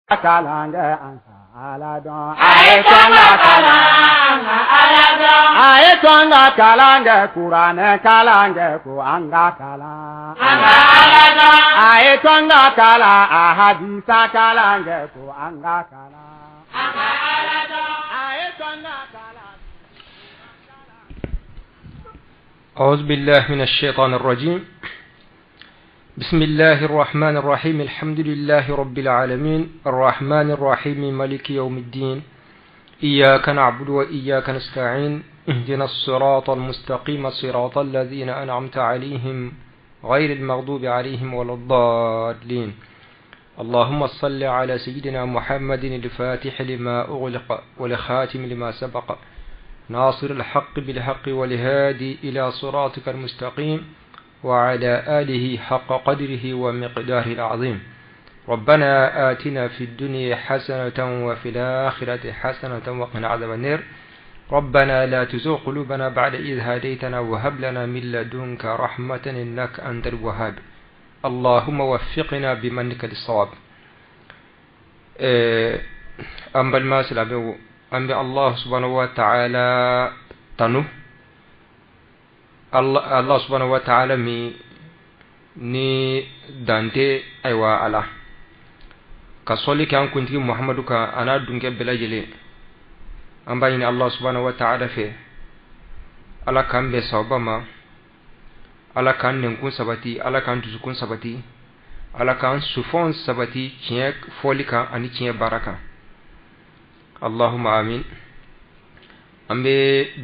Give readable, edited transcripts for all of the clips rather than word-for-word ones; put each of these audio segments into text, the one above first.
Kalan kɛ an ka Ala dɔn. A ye to an ka kalan an ka Ala dɔn. A ye to an ka kalan kɛ kuranɛ kalan kɛ ko an ka kalan an ka Ala dɔn. A ye to an ka kalan a hadisa kalan kɛ ko an ka kalan an ka Ala dɔn. A ye to an ka kalan. أعوذ بالله من الشيطان الرجيم بسم الله الرحمن الرحيم الحمد لله رب العالمين الرحمن الرحيم ملك يوم الدين إياك نعبد وإياك نستعين اهدنا الصراط المستقيم صراط الذين أنعمت عليهم غير المغضوب عليهم ولا الضالين اللهم صل على سيدنا محمد الفاتح لما أغلق والخاتم لما سبق ناصر الحق بالحق والهادي إلى صراطك المستقيم وعلى آله حق قدره ومقداره العظيم ربنا آتنا في الدنيا حسنة وفي الآخرة حسنة وقنا عذاب النار ربنا لا تزغ قلوبنا بعد إذ هديتنا وهب لنا من لدنك رحمة إنك أنت الوهاب اللهم وفقنا بمنك للصواب an balima silamɛw an bɛ Allah subhanahu wa ta'ala tanu Allah subhanahu wa ta'ala min ni dan tɛ ayiwa a la ka sɔli kɛ an kuntigi Muhamadu kan a n'a dunkɛ bɛɛ lajɛlen an b'a ɲini Allah subhanahu wa ta'ala fɛ ala k'an bɛn sawaba ma ala k'an nɛnkun sabati ala k'an dusukun sabati ala k'an sufɔn sabati tiɲɛ fɔli kan ani tiɲɛ baara kan allahumma amin an bɛ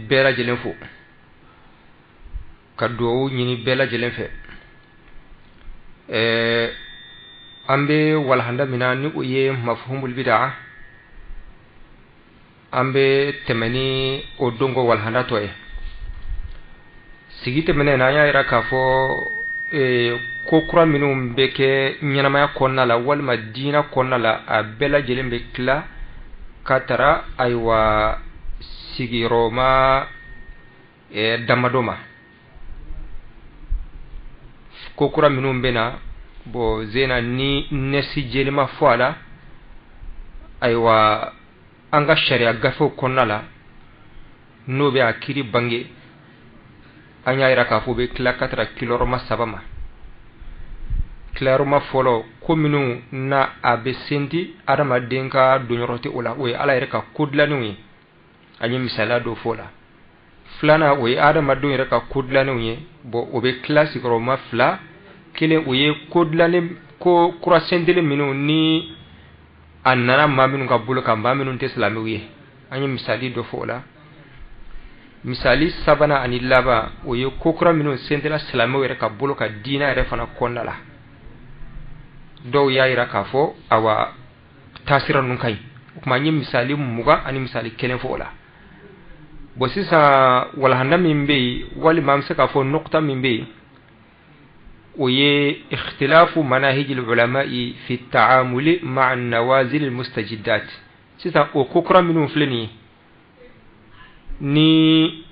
bɛɛ lajɛlen fo ka dugawu ɲini bɛɛ lajɛlen fɛ ɛɛ an bɛ walahanda min na ni o ye mafhumul bid'a an bɛ tɛmɛ ni o don kɔ walahanda tɔ ye sigi tɛmɛnen na an y'a yira k'a fɔ ko kura minnu bɛ kɛ ɲɛnamaya kɔnɔna la walima diinɛ kɔnɔna la a bɛɛ lajɛlen bɛ tila ka tara ayiwa sigiyɔrɔma damadɔ ma ko kura minnu bɛ na bɔn zena ni nɛsi jɛlen ma fɔ a la ayiwa an ka sariya gafew kɔnɔna la n'o bɛ a kiri bange an y'a yira k'a fɔ o bɛ tila ka tara kilayɔrɔma saba ma kilayɔrɔma fɔlɔ ko minnu na a bɛ senti adamaden ka donyɔrɔ tɛ o la o ye ala yɛrɛ ka ko dilannenw ye an ye misaliya dɔ fɔ o la filanan o ye adamadenw yɛrɛ ka ko dilannenw ye bɔn o bɛ tila sigiyɔrɔma fila kelen o ye ko dilannen ko kura sentilen minnu ni a nana maa minnu ka bolo kan maa minnu tɛ silamɛw ye an ye misali dɔ fɔ o la misali sabanan ani laban o ye ko kura minnu sentila silamɛw yɛrɛ ka bolo kan diinɛ yɛrɛ fana kɔnɔna la dɔw y'a yira k'a fɔ awa taasira ninnu ka ɲi o tuma an ye misali mugan ani misali kelen fɔ o la bon sisan walahanda min bɛ yen walima an bɛ se k'a fɔ nɔkta min bɛ yen o ye ikhtilafu manahijil ulama'i fi ta'amuli ma'a nawazil mustajiddat sisan o ko kura minnu filɛ nin ye ni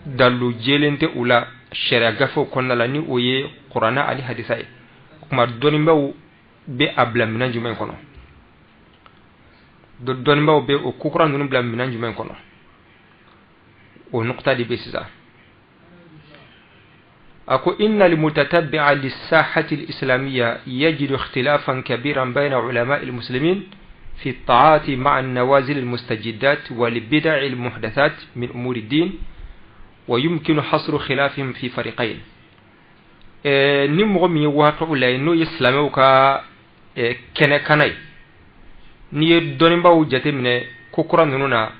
dalilu jɛlen tɛ u la sariya gafew kɔnɔna la ni o ye kuranɛ ani hadisa ye o tuma dɔnnibaaw bɛ a bila minɛn jumɛn kɔnɔ dɔnnibaaw bɛ o ko kura ninnu bila minɛn jumɛn kɔnɔ o nɔkta de bɛ sisan أكو إن المتتبع للساحة الإسلامية يجد اختلافا كبيرا بين علماء المسلمين في التعاطي مع النوازل المستجدات والبدع المحدثات من أمور الدين ويمكن حصر خلافهم في فريقين ni mɔgɔ min ye waqi'u la ye n'o ye silamɛw ka kɛnɛ kana ye n'i ye dɔnnibaaw jateminɛ ko kura ninnu na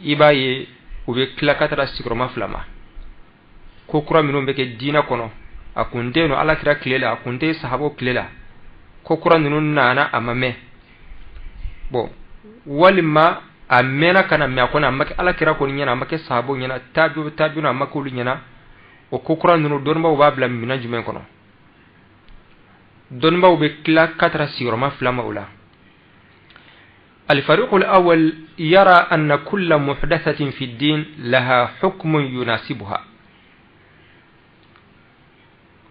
i b'a ye u bɛ tila ka taga sigiyɔrɔma fila ma ko kura minnu bɛ kɛ diinɛ kɔnɔ a kun tɛ yen nɔ alakira tile la a kun tɛ sahabaw tile la ko kura ninnu nana a ma mɛn bɔn walima a mɛnna ka na mɛ a kɔni a ma kɛ alakira kɔni ɲɛna a ma kɛ sahabaw ɲɛna tabi tabiina a ma k'olu ɲɛna o ko kura ninnu dɔnnibaaw b'a bila minɛn jumɛn kɔnɔ dɔnnibaaw bɛ tila ka taga sigiyɔrɔma fila ma o la الفريق الأول يرى أن كل محدثة في الدين لها حكم يناسبها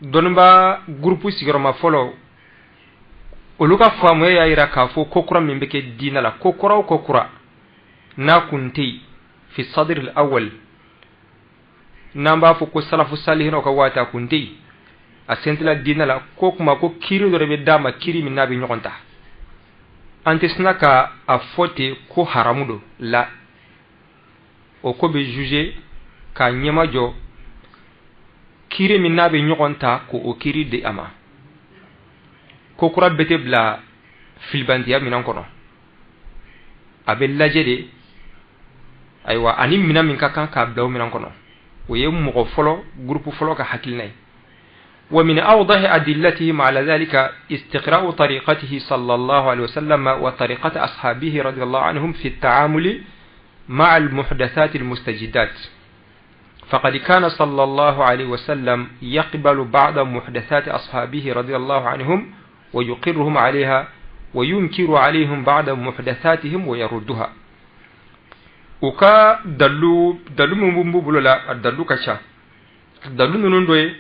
dɔnnibaa gurupu sigiyɔrɔma fɔlɔ Olu ka faamuya y'a yira k'a fɔ ko kura min bɛ kɛ diinɛ la, ko kura o ko kura n'a kun tɛ yen fi sadri al-awwal, n'an b'a fɔ ko salafu salihinaw ka waati, a kun tɛ yen, a sentila diinɛ la, ko kuma ko kiiri dɔ de bɛ d'a ma, kiiri min n'a bɛ ɲɔgɔn ta, an tɛ sina ka a fɔ ten ko haramu don la. O ko bɛ juger k'a ɲɛmajɔ kiiri min n'a bɛ ɲɔgɔn ta, ko o kiiri di a ma. Ko kura bɛɛ tɛ bila filibantiya minɛn kɔnɔ, a bɛ lajɛ de, ayiwa, ani minɛn min ka kan k'a bila o minɛn kɔnɔ. O ye mɔgɔ fɔlɔ, groupe fɔlɔ ka hakilina ye. ومن أوضح أدلتهم على ذلك استقراء طريقته صلى الله عليه وسلم وطريقة أصحابه رضي الله عنهم في التعامل مع المحدثات المستجدات، فقد كان صلى الله عليه وسلم يقبل بعض محدثات أصحابه رضي الله عنهم ويقرهم عليها، وينكر عليهم بعض محدثاتهم ويردها. U ka dalu dalu min b'u bolo la, a dalu ka ca. Dalu ninnu dɔ ye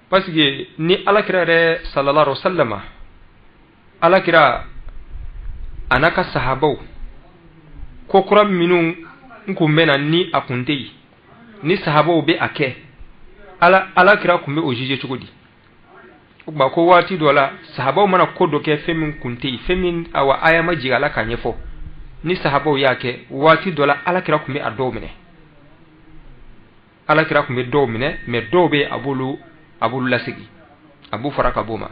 parce que ni Alakira yɛrɛ sallallahu alaihi wasallam, Alakira a n'a ka sahabaw, ko kura minnu n kun bɛ na ni a kun tɛ yen, ni sahabaw bɛ a kɛ, Alakira kun bɛ o juger cogo di? O tuma ko waati dɔ la, sahabaw mana ko dɔ kɛ, fɛn min kun tɛ yen, fɛn min awa aya ma jigin a la k'a ɲɛfɔ, ni sahabaw y'a kɛ, waati dɔ la Alakira kun bɛ a dɔw minɛ, Alakira kun bɛ dɔw minɛ, mais dɔw bɛ a b'olu lasegin, a b'u fara ka b'o ma.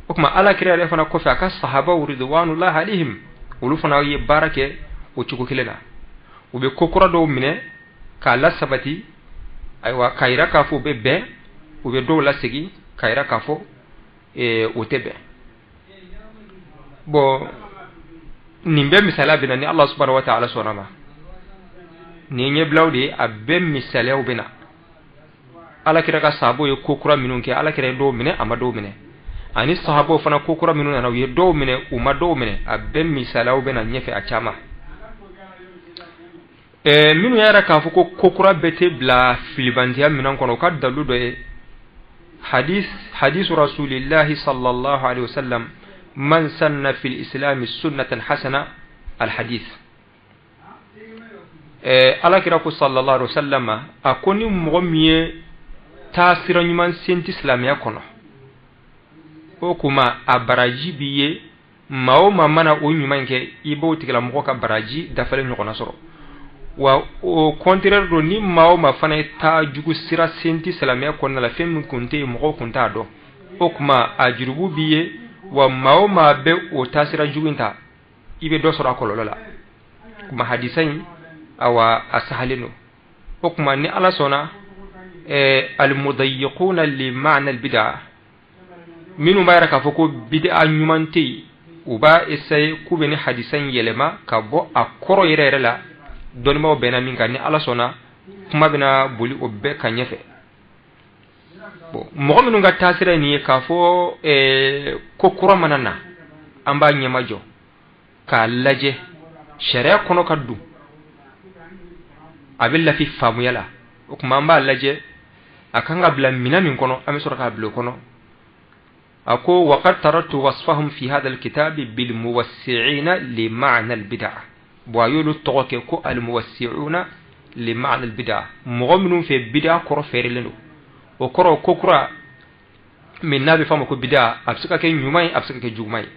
O tuma Alakira yɛrɛ fana kɔfɛ, a ka sahabaw ridwanullahi alayhim, olu fana ye baara kɛ o cogo kelen na. U bɛ ko kura dɔw minɛ k'a lasabati, ayiwa, k'a yira k'a fɔ u bɛ bɛn, u bɛ dɔw lasegin k'a yira k'a fɔ o tɛ bɛn. Bon, nin bɛɛ misaliya bɛ na ni Allah subhanahu wa ta'ala sɔnna ma. Nin ye ɲɛbilaw de ye, a bɛɛ misaliyaw bɛ na. Alakira ka sahabaw ye ko kura minnu kɛ, Alakira ye dɔw minɛ, a ma dɔw minɛ, ani sahabaw fana, ko kura minnu nana, u ye dɔw minɛ, u ma dɔw minɛ. A bɛɛ misaliyaw bɛ na ɲɛfɛ, a caman. Minnu y'a yira k'a fɔ ko ko kura bɛɛ tɛ bila filibantiya minɛn kɔnɔ, u ka dalu dɔ ye hadis rasulillahi sallallahu alaihi wasallam: man sanna fil islami sunnatan hasana, al hadith. Alakira ko sallallahu alaihi wasallam, a ko ni mɔgɔ min ye taasira ɲuman senti silamɛya kɔnɔ, o kuma a baraji b'i ye. Maa o maa mana o ɲuman kɛ, i b'o tigilamɔgɔ ka baraji dafalen ɲɔgɔnna sɔrɔ. Wa o contraire don, ni maa o maa fana ye taa jugu sira senti silamɛya kɔnɔna la, fɛn min kun tɛ yen, mɔgɔw kun t'a dɔn, o kuma a jurubu b'i ye. Wa maa o maa bɛ o taasira jugu in ta, i bɛ dɔ sɔrɔ a kɔlɔlɔ la. Kuma hadisa in, awa, a sahalen don. O kuma ni Ala sɔnna, almudayiquna li ma'na albid'a, minnu b'a yira k'a fɔ ko bid'a ɲuman tɛ yen, u b'a essayer k'u bɛ ni hadisa in yɛlɛma ka bɔ a kɔrɔ yɛrɛ yɛrɛ la, dɔnnibaaw bɛnna min kan. Ni Ala sɔnna, kuma bɛna boli o bɛɛ kan ɲɛfɛ. Bon, mɔgɔ minnu ka taasira ye nin ye, k'a fɔ ko kura mana na, an b'a ɲɛmajɔ k'a lajɛ sariya kɔnɔ ka don, a bɛ lafi faamuya la, o tuma an b'a lajɛ a kan ka bila minɛn min kɔnɔ, an bɛ sɔrɔ k'a bila o kɔnɔ. A ko: waqad taraktu wasfahum fi hadha alkitabi bilmuwassi'ina li ma'na albid'a. Bon, a y'olu tɔgɔ kɛ ko almuwassi'una li ma'na albid'a, mɔgɔ minnu fɛ bid'a kɔrɔ fɛɛrɛlen don. O kɔrɔ, ko kura min n'a bɛ f'a ma ko bid'a, a bɛ se ka kɛ ɲuman ye, a bɛ se ka kɛ juguman ye.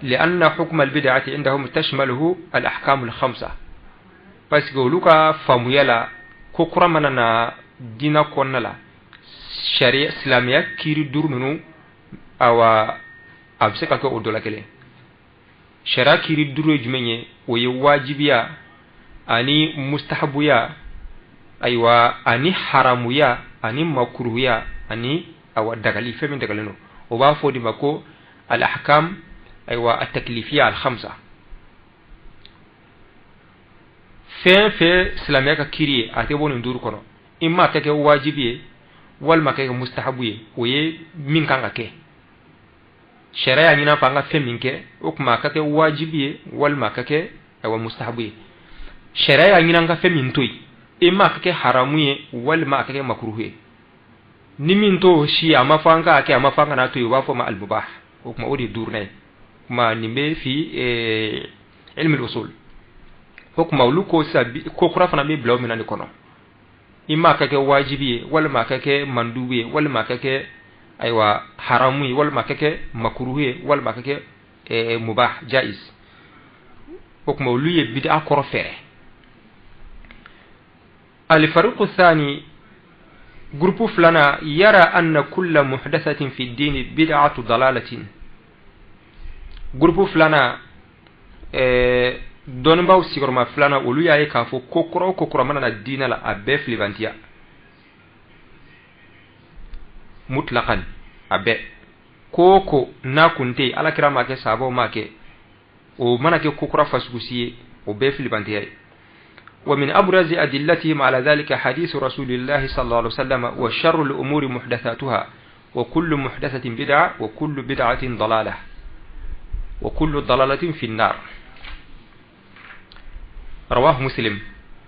لأن حكم البدعة عندهم تشمله الأحكام الخمسة, parce que olu ka faamuya la, ko kura mana na diina kɔnɔna la, sariya silamɛya kiiri duuru ninnu, awa, a bɛ se ka kɛ o dɔ la kelen. Sariya kiiri duuru ye jumɛn ye? O ye wajibiya ani mustahabuya, ayiwa, ani haramuya, ani makuruya, ani awa dagali, fɛn min dagalen don. O b'a fɔ o de ma ko al-ahkam, ayiwa, at-taklifiya al-khamsa. Fɛn fɛn silamɛya ka kiiri ye, a tɛ bɔ nin duuru kɔnɔ. I ma kɛ wajibi ye walima kɛ mustahabu ye, o ye min kan ka kɛ, sariya y'a ɲini fɛ an ka fɛn min kɛ, o tuma a ka kɛ wajibi ye walima a ka kɛ, ayiwa, mustahabu ye. Sariya y'a ɲini an ka fɛn min to yen, i ma ka kɛ haramu ye walima a ka kɛ makuruhu ye. Ni min t'o si, a ma fɔ an k'a kɛ, a ma fɔ an kana to yen, u b'a fɔ ma al-mubah. O kuma o de ye duurunan ye. Kuma nin bɛ fi ilmi usul. O kuma olu ko sisan ko kura fana bɛ bila o minɛn de kɔnɔ. I m'a ka kɛ wajibi ye, walima a ka kɛ mandubu ye, walima a ka kɛ ayiwa haramu ye, walima a ka kɛ makuruhu ye, walima a ka kɛ mubah jaiz. O kuma olu ye bid'a kɔrɔ fɛrɛ. Al-fariqu thani, groupe filanan, yara anna kulla muhdathatin fi ad-din bid'atu dalalatin. Groupe filanan, dɔnnibaaw sigiyɔrɔma filanan, olu y'a ye k'a fɔ ko kura o ko kura mana na diinɛ la, a bɛɛ filibantiya mutlaqan, a bɛɛ ko o ko n'a kun tɛ yen, ala kira m'a kɛ, sahabaw m'a kɛ, o mana kɛ ko kura fasugusi ye, o bɛɛ filibantiya ye. Wa min abrazi adillatihim ala dhalika hadithu rasulillahi sallallahu alaihi wasallam wa sharru al-umuri muhdathatuha wa kullu muhdathatin bid'a wa kullu bid'atin dalalah wa kullu dalalatin fi an-nar. Rawahu Muslim.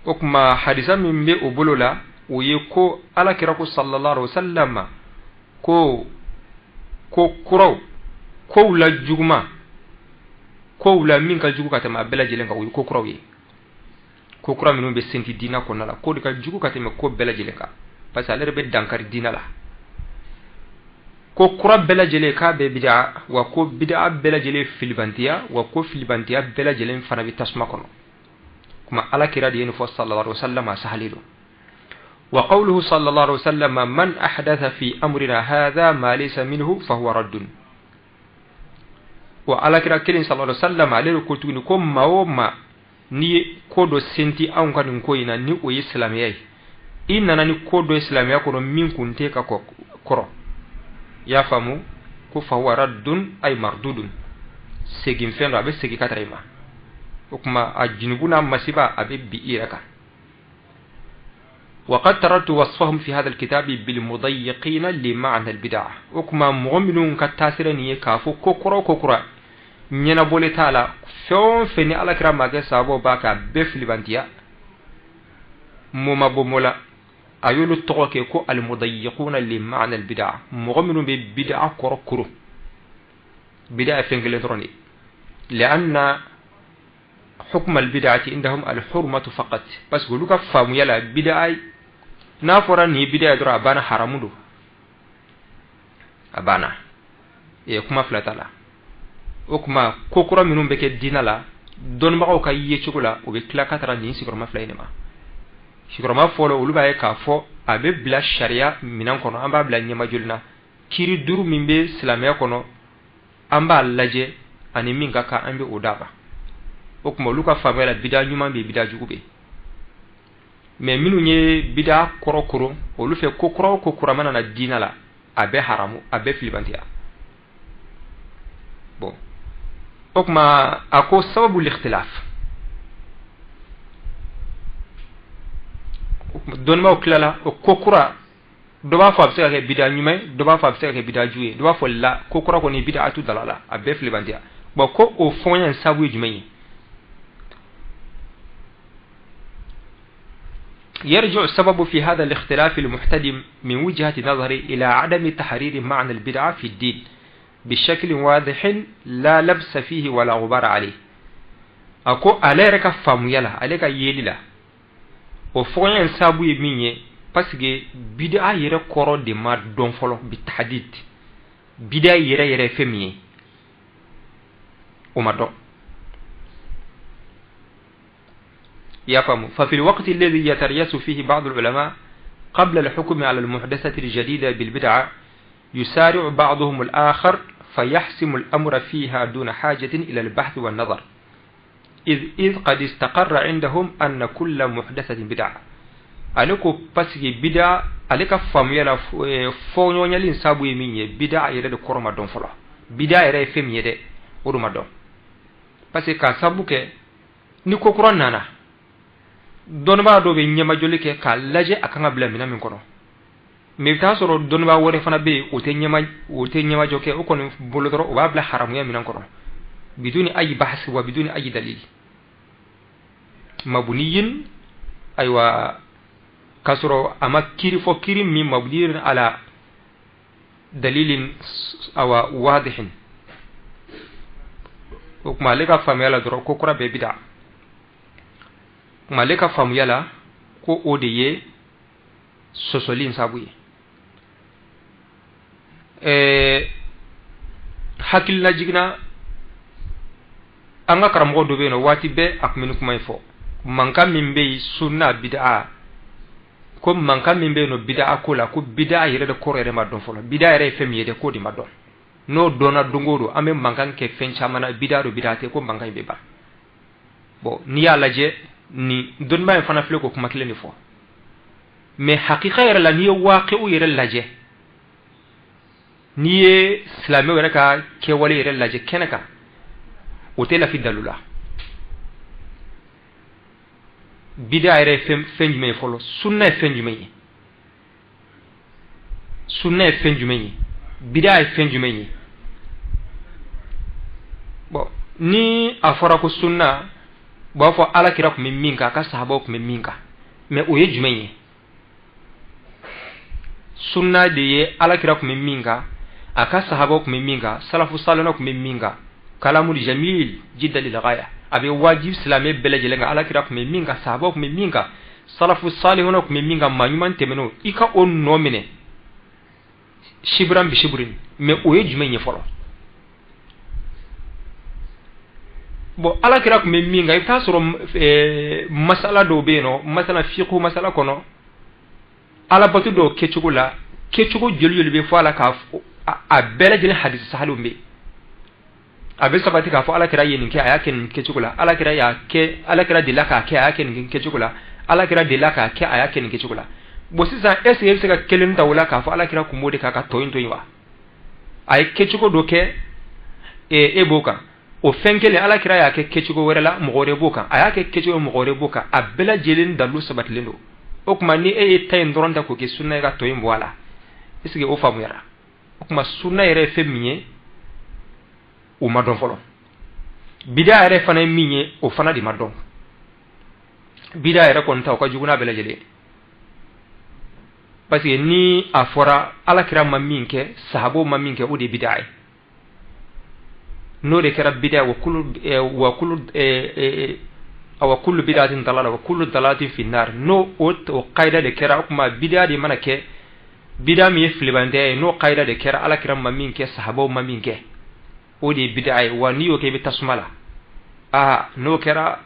O kuma hadisa min bɛ o bolo la, o ye ko ala kira ko sallallahu alaihi wasallam ko ko kuraw, kow la juguman, kow la min ka jugu ka tɛmɛ a bɛɛ lajɛlen kan, o ye ko kuraw ye. Ko kura minnu bɛ senti diinɛ kɔnɔna la, ko de ka jugu ka tɛmɛ ko bɛɛ lajɛlen kan, parce que ale yɛrɛ bɛ dankari diinɛ la. Ko kura bɛɛ lajɛlen k'a bɛɛ bid'a, wa ko bid'a bɛɛ lajɛlen filibantiya, wa ko filibantiya bɛɛ lajɛlen fana bɛ tasuma kɔnɔ. Kuma ala kira de ye nin fɔ sallallahu alaihi wasallam, a sahali don. Wa qawluhu sallallahu alaihi wasallam man ahdatha fi amrina hadha ma laysa minhu fa huwa raddun. Wa ala kira kelen sallallahu alaihi wasallam ale de ko tuguni ko maa o maa n'i ye ko dɔ senti anw ka nin ko in na, ni o ye silamɛya ye, i nana ni ko dɔ ye silamɛya kɔnɔ min kun tɛ ka kɔrɔ, i y'a faamu, ko fa huwa raddun ay mardudun, segin fɛn dɔ, a bɛ segin ka taga i ma. O kuma a junubu n'a masiba a bɛ bi i yɛrɛ kan. Wa qad taraktu wasfahum fi hadha alkitabi bilmudayiqina lima'na albid'a. O kuma mɔgɔ minnu ka taasira nin ye k'a fɔ ko kura o ko kura ɲɛnabɔli t'a la, fɛn o fɛn ni ala kira ma kɛ sababu b'a k'a bɛɛ filibantiya, mɔ ma bɔ mɔ la, a y'olu tɔgɔ kɛ ko almudayiquna lima'na albid'a, mɔgɔ minnu bɛ bid'a kɔrɔ koro. Bid'a ye fɛn kelen dɔrɔn de ye. Li'anna hukm albid'ati indahum alhurmatu faqat, parce que olu ka faamuya la bid'a n'a fɔra nin ye bid'a ye dɔrɔn a banna, haramu don, a banna, kuma fila t'a la. O kuma ko kura minnu bɛ kɛ diinɛ la, dɔnnibagaw ka yecogo la, o bɛ tila ka taga nin sigiyɔrɔma fila in de ma. Sigiyɔrɔma fɔlɔ, olu b'a ye k'a fɔ a bɛ bila sariya minɛn kɔnɔ, an b'a bila ɲɛmajoli na, kiiri duuru min bɛ silamɛya kɔnɔ, an b'a lajɛ ani min ka kan an bɛ o d'a ma. O kuma olu ka faamuya la bida ɲuman bɛ yen, bida jugu bɛ yen. Mais minnu ye bida kɔrɔ koron, olu fɛ ko kura o ko kura mana na diinɛ la, a bɛɛ haramu, a bɛɛ filibantiya. Bon, o kuma a ko sababu l'ikhtilaf, dɔnnibaaw tilala o ko kura, dɔ b'a fɔ a bɛ se ka kɛ bida ɲuman ye, dɔ b'a fɔ a bɛ se ka kɛ bida jugu ye, dɔ b'a fɔ la ko kura kɔni bid'atu dalala, a bɛɛ filibantiya. Bon, ko o fɔɲɛ in sababu ye jumɛn ye? يرجع السبب في هذا الاختلاف المحتدم من وجهة نظري إلى عدم تحرير معنى البدعة في الدين بشكل واضح لا لبس فيه ولا غبار عليه. أكو عليك فاميلا عليك يليلا وفوين سابو يميني parce que bid'a yɛrɛ kɔrɔ de ma dɔn fɔlɔ bitahdid, bid'a yɛrɛ yɛrɛ fɛn min ye o ma dɔn. يفهم. ففي الوقت الذي يتريث فيه بعض العلماء قبل الحكم على المحدثة الجديدة بالبدعة يسارع بعضهم الآخر فيحسم الأمر فيها دون حاجة إلى البحث والنظر، إذ قد استقر عندهم أن كل محدثة بدعة. أليكو باسكي بدعة أليكا فاميلا فونيونيالين سابوي ميني بدعة يرد كورما دون فلا بدعة يرد فيم يرد ورما دون parce que ka sabu kɛ ni ko kura nana dɔnnibaa dɔ bɛ ɲɛmajɔli kɛ k'a lajɛ a kan ka bila minɛn min kɔnɔ, mais i bɛ taa sɔrɔ dɔnnibaa wɛrɛ fana bɛ yen o tɛ ɲɛmajɔ kɛ, o kɔni bolo dɔrɔn o b'a bila haramuya minɛn kɔnɔ biduni ayi bahasi wa biduni ayi dalil mabuniyin, ayiwa k'a sɔrɔ a ma kiiri fɔ kiiri min mabuniyin ala dalilin awa wadihin. O tuma ale ka faamuya la dɔrɔn, ko kura bɛɛ bida. Tuma ale ka faamuya la ko o de ye sɔsɔli in sabu ye. Hakilina jiginna, an ka karamɔgɔ dɔ bɛ yen nɔ, waati bɛɛ a tun bɛ nin kuma in fɔ: mankan min bɛ yen sunna bid'a ko, mankan min bɛ yen nɔ bid'a ko la, ko bid'a yɛrɛ de kɔrɔ yɛrɛ ma dɔn fɔlɔ. Bid'a yɛrɛ ye fɛn min ye dɛ, k'o de ma dɔn. N'o dɔnna don o don, an bɛ mankan kɛ fɛn caman na, bid'a don, bid'a tɛ, ko mankan in bɛ ban. Bon, n'i y'a lajɛ, nin dɔnnibaa in fana filɛ k'o kuma kelen de fɔ. Mais hakika yɛrɛ la, n'i ye waaqiw yɛrɛ lajɛ, n'i ye silamɛw yɛrɛ ka kɛwale yɛrɛ lajɛ kɛnɛ kan, o tɛ lafi dalu la. Bida yɛrɛ ye fɛn jumɛn ye fɔlɔ? Sunna ye fɛn jumɛn ye? Sunna ye fɛn jumɛn ye? Bida ye fɛn jumɛn ye? Bon, ni a fɔra ko sunna, u b'a fɔ Ala kira tun bɛ min kan, a ka sahabaw tun bɛ min kan. Mais o ye jumɛn ye? Sunna de ye Ala kira tun bɛ min kan, a ka sahabaw tun bɛ min kan, salafu salihuna tun bɛ min kan. Kalamul jamil jidda lil ghaya, a bɛ wajib silamɛ bɛɛ lajɛlen kan. Ala kira tun bɛ min kan, sahabaw tun bɛ min kan, salafu salihuna tun bɛ min kan, maa ɲuman tɛmɛnenw, i ka o nɔ minɛ siburan bi siburin. Mais o ye jumɛn ye fɔlɔ? Bon, Ala kira tun bɛ min kan, i bɛ taa sɔrɔ masala dɔw bɛ yen nɔ, masala fiqhu, masala kɔnɔ, alabato dɔw kɛcogo la, kɛcogo joli joli bɛ fɔ a la, k'a a bɛɛ lajɛlen hadisi sahalenw bɛ yen. A bɛ sabati k'a fɔ Ala kira ye nin kɛ, a y'a kɛ nin kɛcogo la. Ala kira y'a kɛ, Ala kira delila k'a kɛ, a y'a kɛ nin kɛcogo la. Ala kira delila k'a kɛ, a y'a kɛ nin kɛcogo la. Bon, sisan, est ce que e bɛ se ka kelen ta o la k'a fɔ Ala kira kun b'o de kan ka tɔ in to yen wa? A ye kɛcogo dɔ kɛ, e b'o kan. O fɛn kelen, Ala kira y'a kɛ kɛcogo wɛrɛ la, mɔgɔ wɛrɛ b'o kan. A y'a kɛ kɛcogo, mɔgɔ wɛrɛ b'o kan. A bɛɛ lajɛlen dalu sabatilen don. O tuma, ni e ye ta in dɔrɔn ta k'o kɛ sunna ye ka tɔ in bɔ a la, est ce que o faamuyara? O tuma, sunna yɛrɛ ye fɛn min ye, o ma dɔn fɔlɔ. Bida yɛrɛ fana ye min ye, o fana de ma dɔn. Bida yɛrɛ kɔni ta, o ka jugu n'a bɛɛ lajɛlen, parce que ni a fɔra Ala kira ma min kɛ, sahabaw ma min kɛ, o de ye bida ye. N'o de kɛra bida, wa kullu awa kullu bidatin dalala wa kullu dalalatin fi nar, n'o o kayida de kɛra, o tuma bida de mana kɛ, bida min ye filibantɛ ye, n'o kayida de kɛra, Ala kira ma min kɛ, sahabaw ma min kɛ, o de ye bida ye. Wa n'i y'o kɛ, i bɛ tasuma la. Aa, n'o kɛra,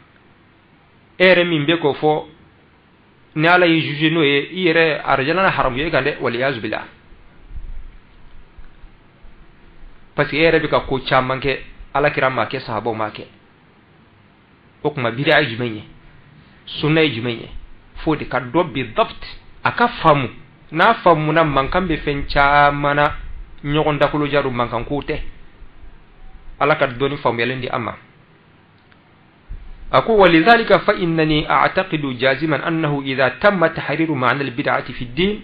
e yɛrɛ min bɛ k'o fɔ, ni Ala y'i juge n'o ye, i yɛrɛ arijana na haramu ye kan dɛ, waliyazu billah, parce que e yɛrɛ bɛ ka ko caman kɛ, Ala kira ma kɛ, sahabaw ma kɛ. O tuma, bida ye jumɛn ye? Sunna ye jumɛn ye? Fo de ka dɔn bi dabt, a ka faamu. N'a faamuna, mankan bɛ fɛn caman na, ɲɔgɔn dakolo jaro mankan ko tɛ. Ala ka dɔnni faamuyalen di an ma. A ko ولذلك فإنني أعتقد جازما أنه إذا تم تحرير معنى البدعة في الدين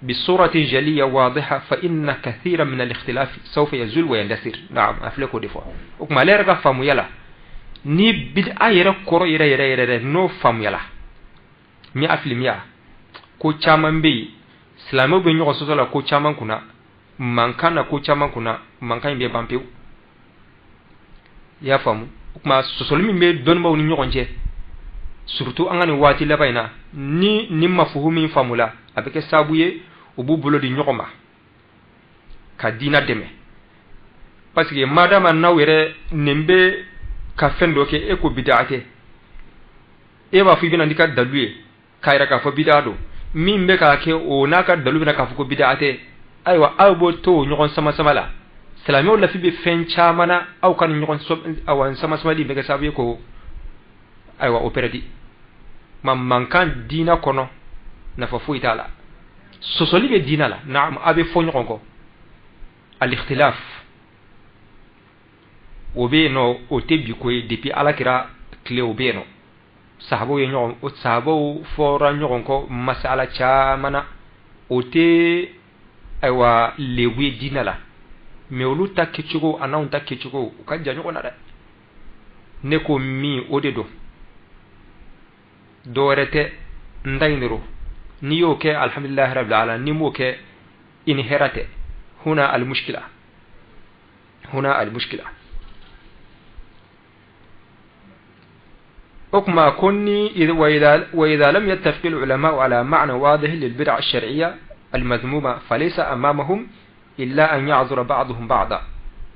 بصورة جلية واضحة، فإن كثيرا من الاختلاف سوف يزول ويندثر. نعم، a filɛ k'o de fɔ. O tuma, ale yɛrɛ ka faamuya la, ni bid'a yɛrɛ kɔrɔ yɛrɛ yɛrɛ yɛrɛ n'o faamuyala mi'a fil mi'a, ko caman bɛ yen, silamɛw bɛ ɲɔgɔn sɔsɔ la ko caman kunna, mankan na ko caman kunna, mankan in bɛ ban pewu. I y'a faamu? O tuma, sɔsɔli min bɛ dɔnnibaw ni ɲɔgɔn cɛ, surtout an ka nin waati laban in na, ni nin mafuhu min faamula, a bɛ kɛ sababu ye u b'u bolo di ɲɔgɔn ma ka diina dɛmɛ, parce que madama n'aw yɛrɛ nin bɛ ka fɛn dɔ kɛ, e ko bidaa tɛ, e b'a fɔ i bɛna n'i ka dalu ye k'a yira k'a fɔ bidaa don. Min bɛ k'a kɛ, o n'a ka dalu bɛna k'a fɔ ko bidaa tɛ. Ayiwa, aw b'o to o ɲɔgɔn sama sama la, silamɛw lafi bɛ fɛn caman na. Aw ka nin ɲɔgɔn awa sama samali bɛ kɛ sababu ye ko ayiwa o pɛrɛdi ma. Mankan diina kɔnɔ, nafa foyi t'a la. Sɔsɔli bɛ diina la, naam, a bɛ fɔ ɲɔgɔn kɔ, al-ikhtilaf o bɛ yen nɔ, o tɛ bi ko ye. Depuis Ala kira tile, o bɛ yen nɔ. Sahabaw ye ɲɔgɔn, sahabaw fɔra ɲɔgɔn kɔ masala caman na, o tɛ ayiwa lebu ye diinɛ la. Mais olu ta kɛcogo a n'anw ta kɛcogo, u ka jan ɲɔgɔn na dɛ. Ne ko min, o de don, dɔ wɛrɛ tɛ, n ta in de don. N'i y'o kɛ, alhamdulilahi rabbil alamin. N'i m'o kɛ, i ni hɛrɛ tɛ. Huna almushkila, huna almushkila. O tuma ko ni وإذا لم يتفق العلماء على معنى واضح للبدع الشرعية المذمومة فليس أمامهم إلا أن يعذر بعضهم بعضا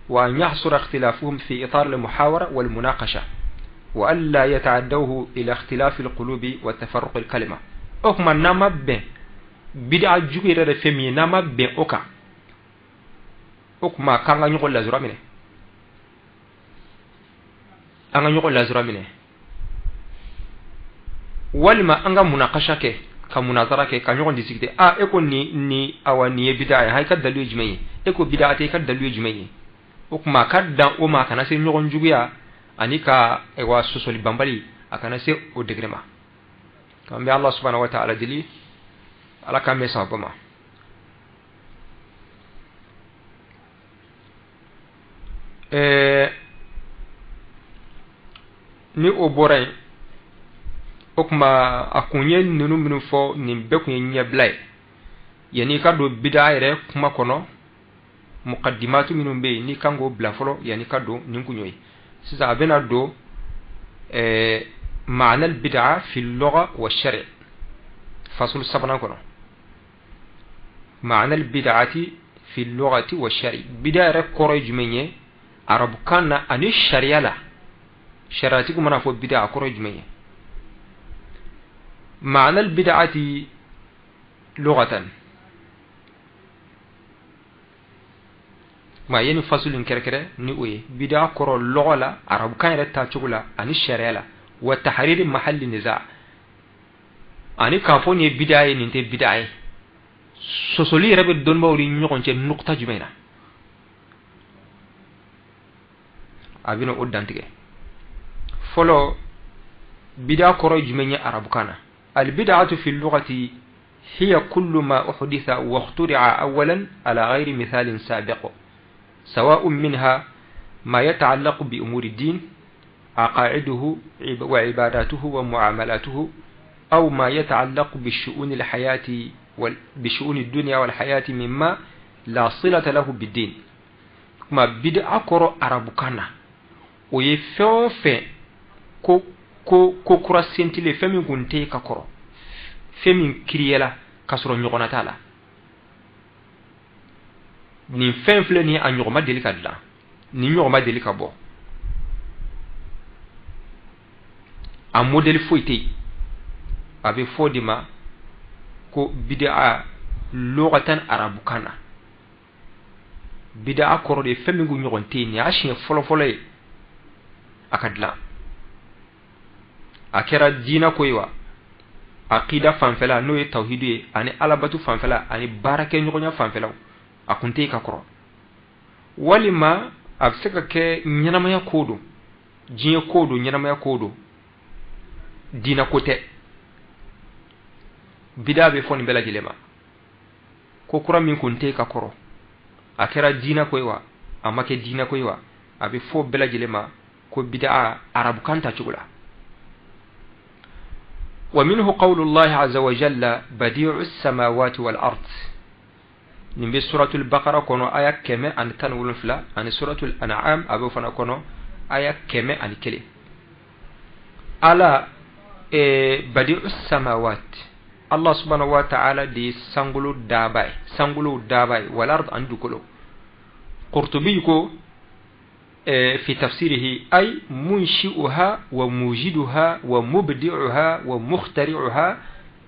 وأن يحصر اختلافهم في إطار المحاورة والمناقشة وألا يتعدوه إلى اختلاف القلوب وتفرق الكلمة. O tuma n'an ma bɛn bid'a jugu yɛrɛ de fɛn min ye, n'an ma bɛn o kan, o tuma k'an ka ɲɔgɔn lazura minɛ, an ka ɲɔgɔn lazura minɛ, walima an ka munakasha kɛ, ka munazara kɛ, ka ɲɔgɔn discuter. A e ko ni awa nin ye bid'a ye, ha, i ka dalilu ye jumɛn ye? E ko bid'a tɛ, i ka dalilu ye jumɛn ye? O tuma a ka dan o ma, a kana se ɲɔgɔn juguya ani ka wa sɔsɔli banbali, a kana se o degré ma. An bɛ Allah subhanahu wa ta'ala deli, Ala k'an bɛn sababa ma. Ni o bɔra yen, o tuma a kun ye ninnu minnu fɔ, nin bɛɛ kun ye ɲɛbila ye yanni i ka don bida yɛrɛ kuma kɔnɔ. Muqaddimatu minnu bɛ yen, n'i kan k'o bila fɔlɔ yanni ka don, nin kun y'o ye. Sisan a bɛna don معنى البدعة في اللغة والشرع، فصل sabanan kɔnɔ. معنى البدعة في اللغة والشرع، bida yɛrɛ kɔrɔ ye jumɛn ye arabukan na ani sariya la? Sariyatigiw mana fɔ bida, a kɔrɔ ye jumɛn ye? معنى البدعة لغة، ma ye nin fasulu in kɛrɛkɛrɛ ni o ye bida kɔrɔ lɔgɔ la, arabukan yɛrɛ tacogo la ani sariya la. وتحرير محل النزاع، ani k'a fɔ nin ye bida ye, nin tɛ bida ye, sɔsɔli yɛrɛ bɛ dɔnnibaw ni ɲɔgɔn cɛ nukta jumɛn na, a bɛna o dantigɛ. Fɔlɔ, bida kɔrɔ ye jumɛn ye arabukan na? البدعة في اللغة هي كل ما أحدث واخترع أولا على غير مثال سابق، سواء منها ما يتعلق بأمور الدين عقائده وعباداته ومعاملاته، أو ما يتعلق بشؤون الحياة بشؤون الدنيا والحياة مما لا صلة له بالدين. ما بدعة kɔrɔ arabukan na, o ye fɛn o fɛn ko ko ko kura sentile, fɛn min kun tɛ ka kɔrɔ, fɛn min kiriyala ka sɔrɔ ɲɔgɔnna t'a la. Nin fɛn filɛ nin ye, a ɲɔgɔn ma deli ka dilan, nin ɲɔgɔn ma deli ka bɔ, a modèle foyi tɛ yen. A bɛ fɔ de ma ko bid'a lugatan arabukan na. Bid'a kɔrɔ de fɛn min kun ɲɔgɔn tɛ yen, nin y'a siɲɛ fɔlɔ-fɔlɔ ye a ka dilan. A kɛra diinɛ ko ye wa, aqida fanfɛla n'o ye tawhidu ye, ani alabatu fanfɛla, ani baarakɛɲɔgɔnya fanfɛlaw, a kun tɛ yen ka kɔrɔ. Walima a bɛ se ka kɛ ɲɛnamaya ko don, diɲɛ ko don, ɲɛnamaya ko don, diinɛ ko tɛ. Bida bɛ fɔ nin bɛɛ lajɛlen ma. Ko kura min kun tɛ ka kɔrɔ, a kɛra diinɛ ko ye wa, a ma kɛ diinɛ ko ye wa, a bɛ fɔ bɛɛ lajɛlen ma ko bida arabukan ta cogo la. ومنه قول الله عز وجل بديع السماوات والأرض، nin bɛ suratul Baqara kɔnɔ aya 117, ani suratul An'am a b'o fana kɔnɔ aya 101. Ala badi'u samawat, Allah subhanahu wa ta'ala de ye sankolo daba ye, sankolo daba ye, wal ard ani dugukolo. Qurtubi ko في تفسيره أي منشئها وموجدها ومبدعها ومخترعها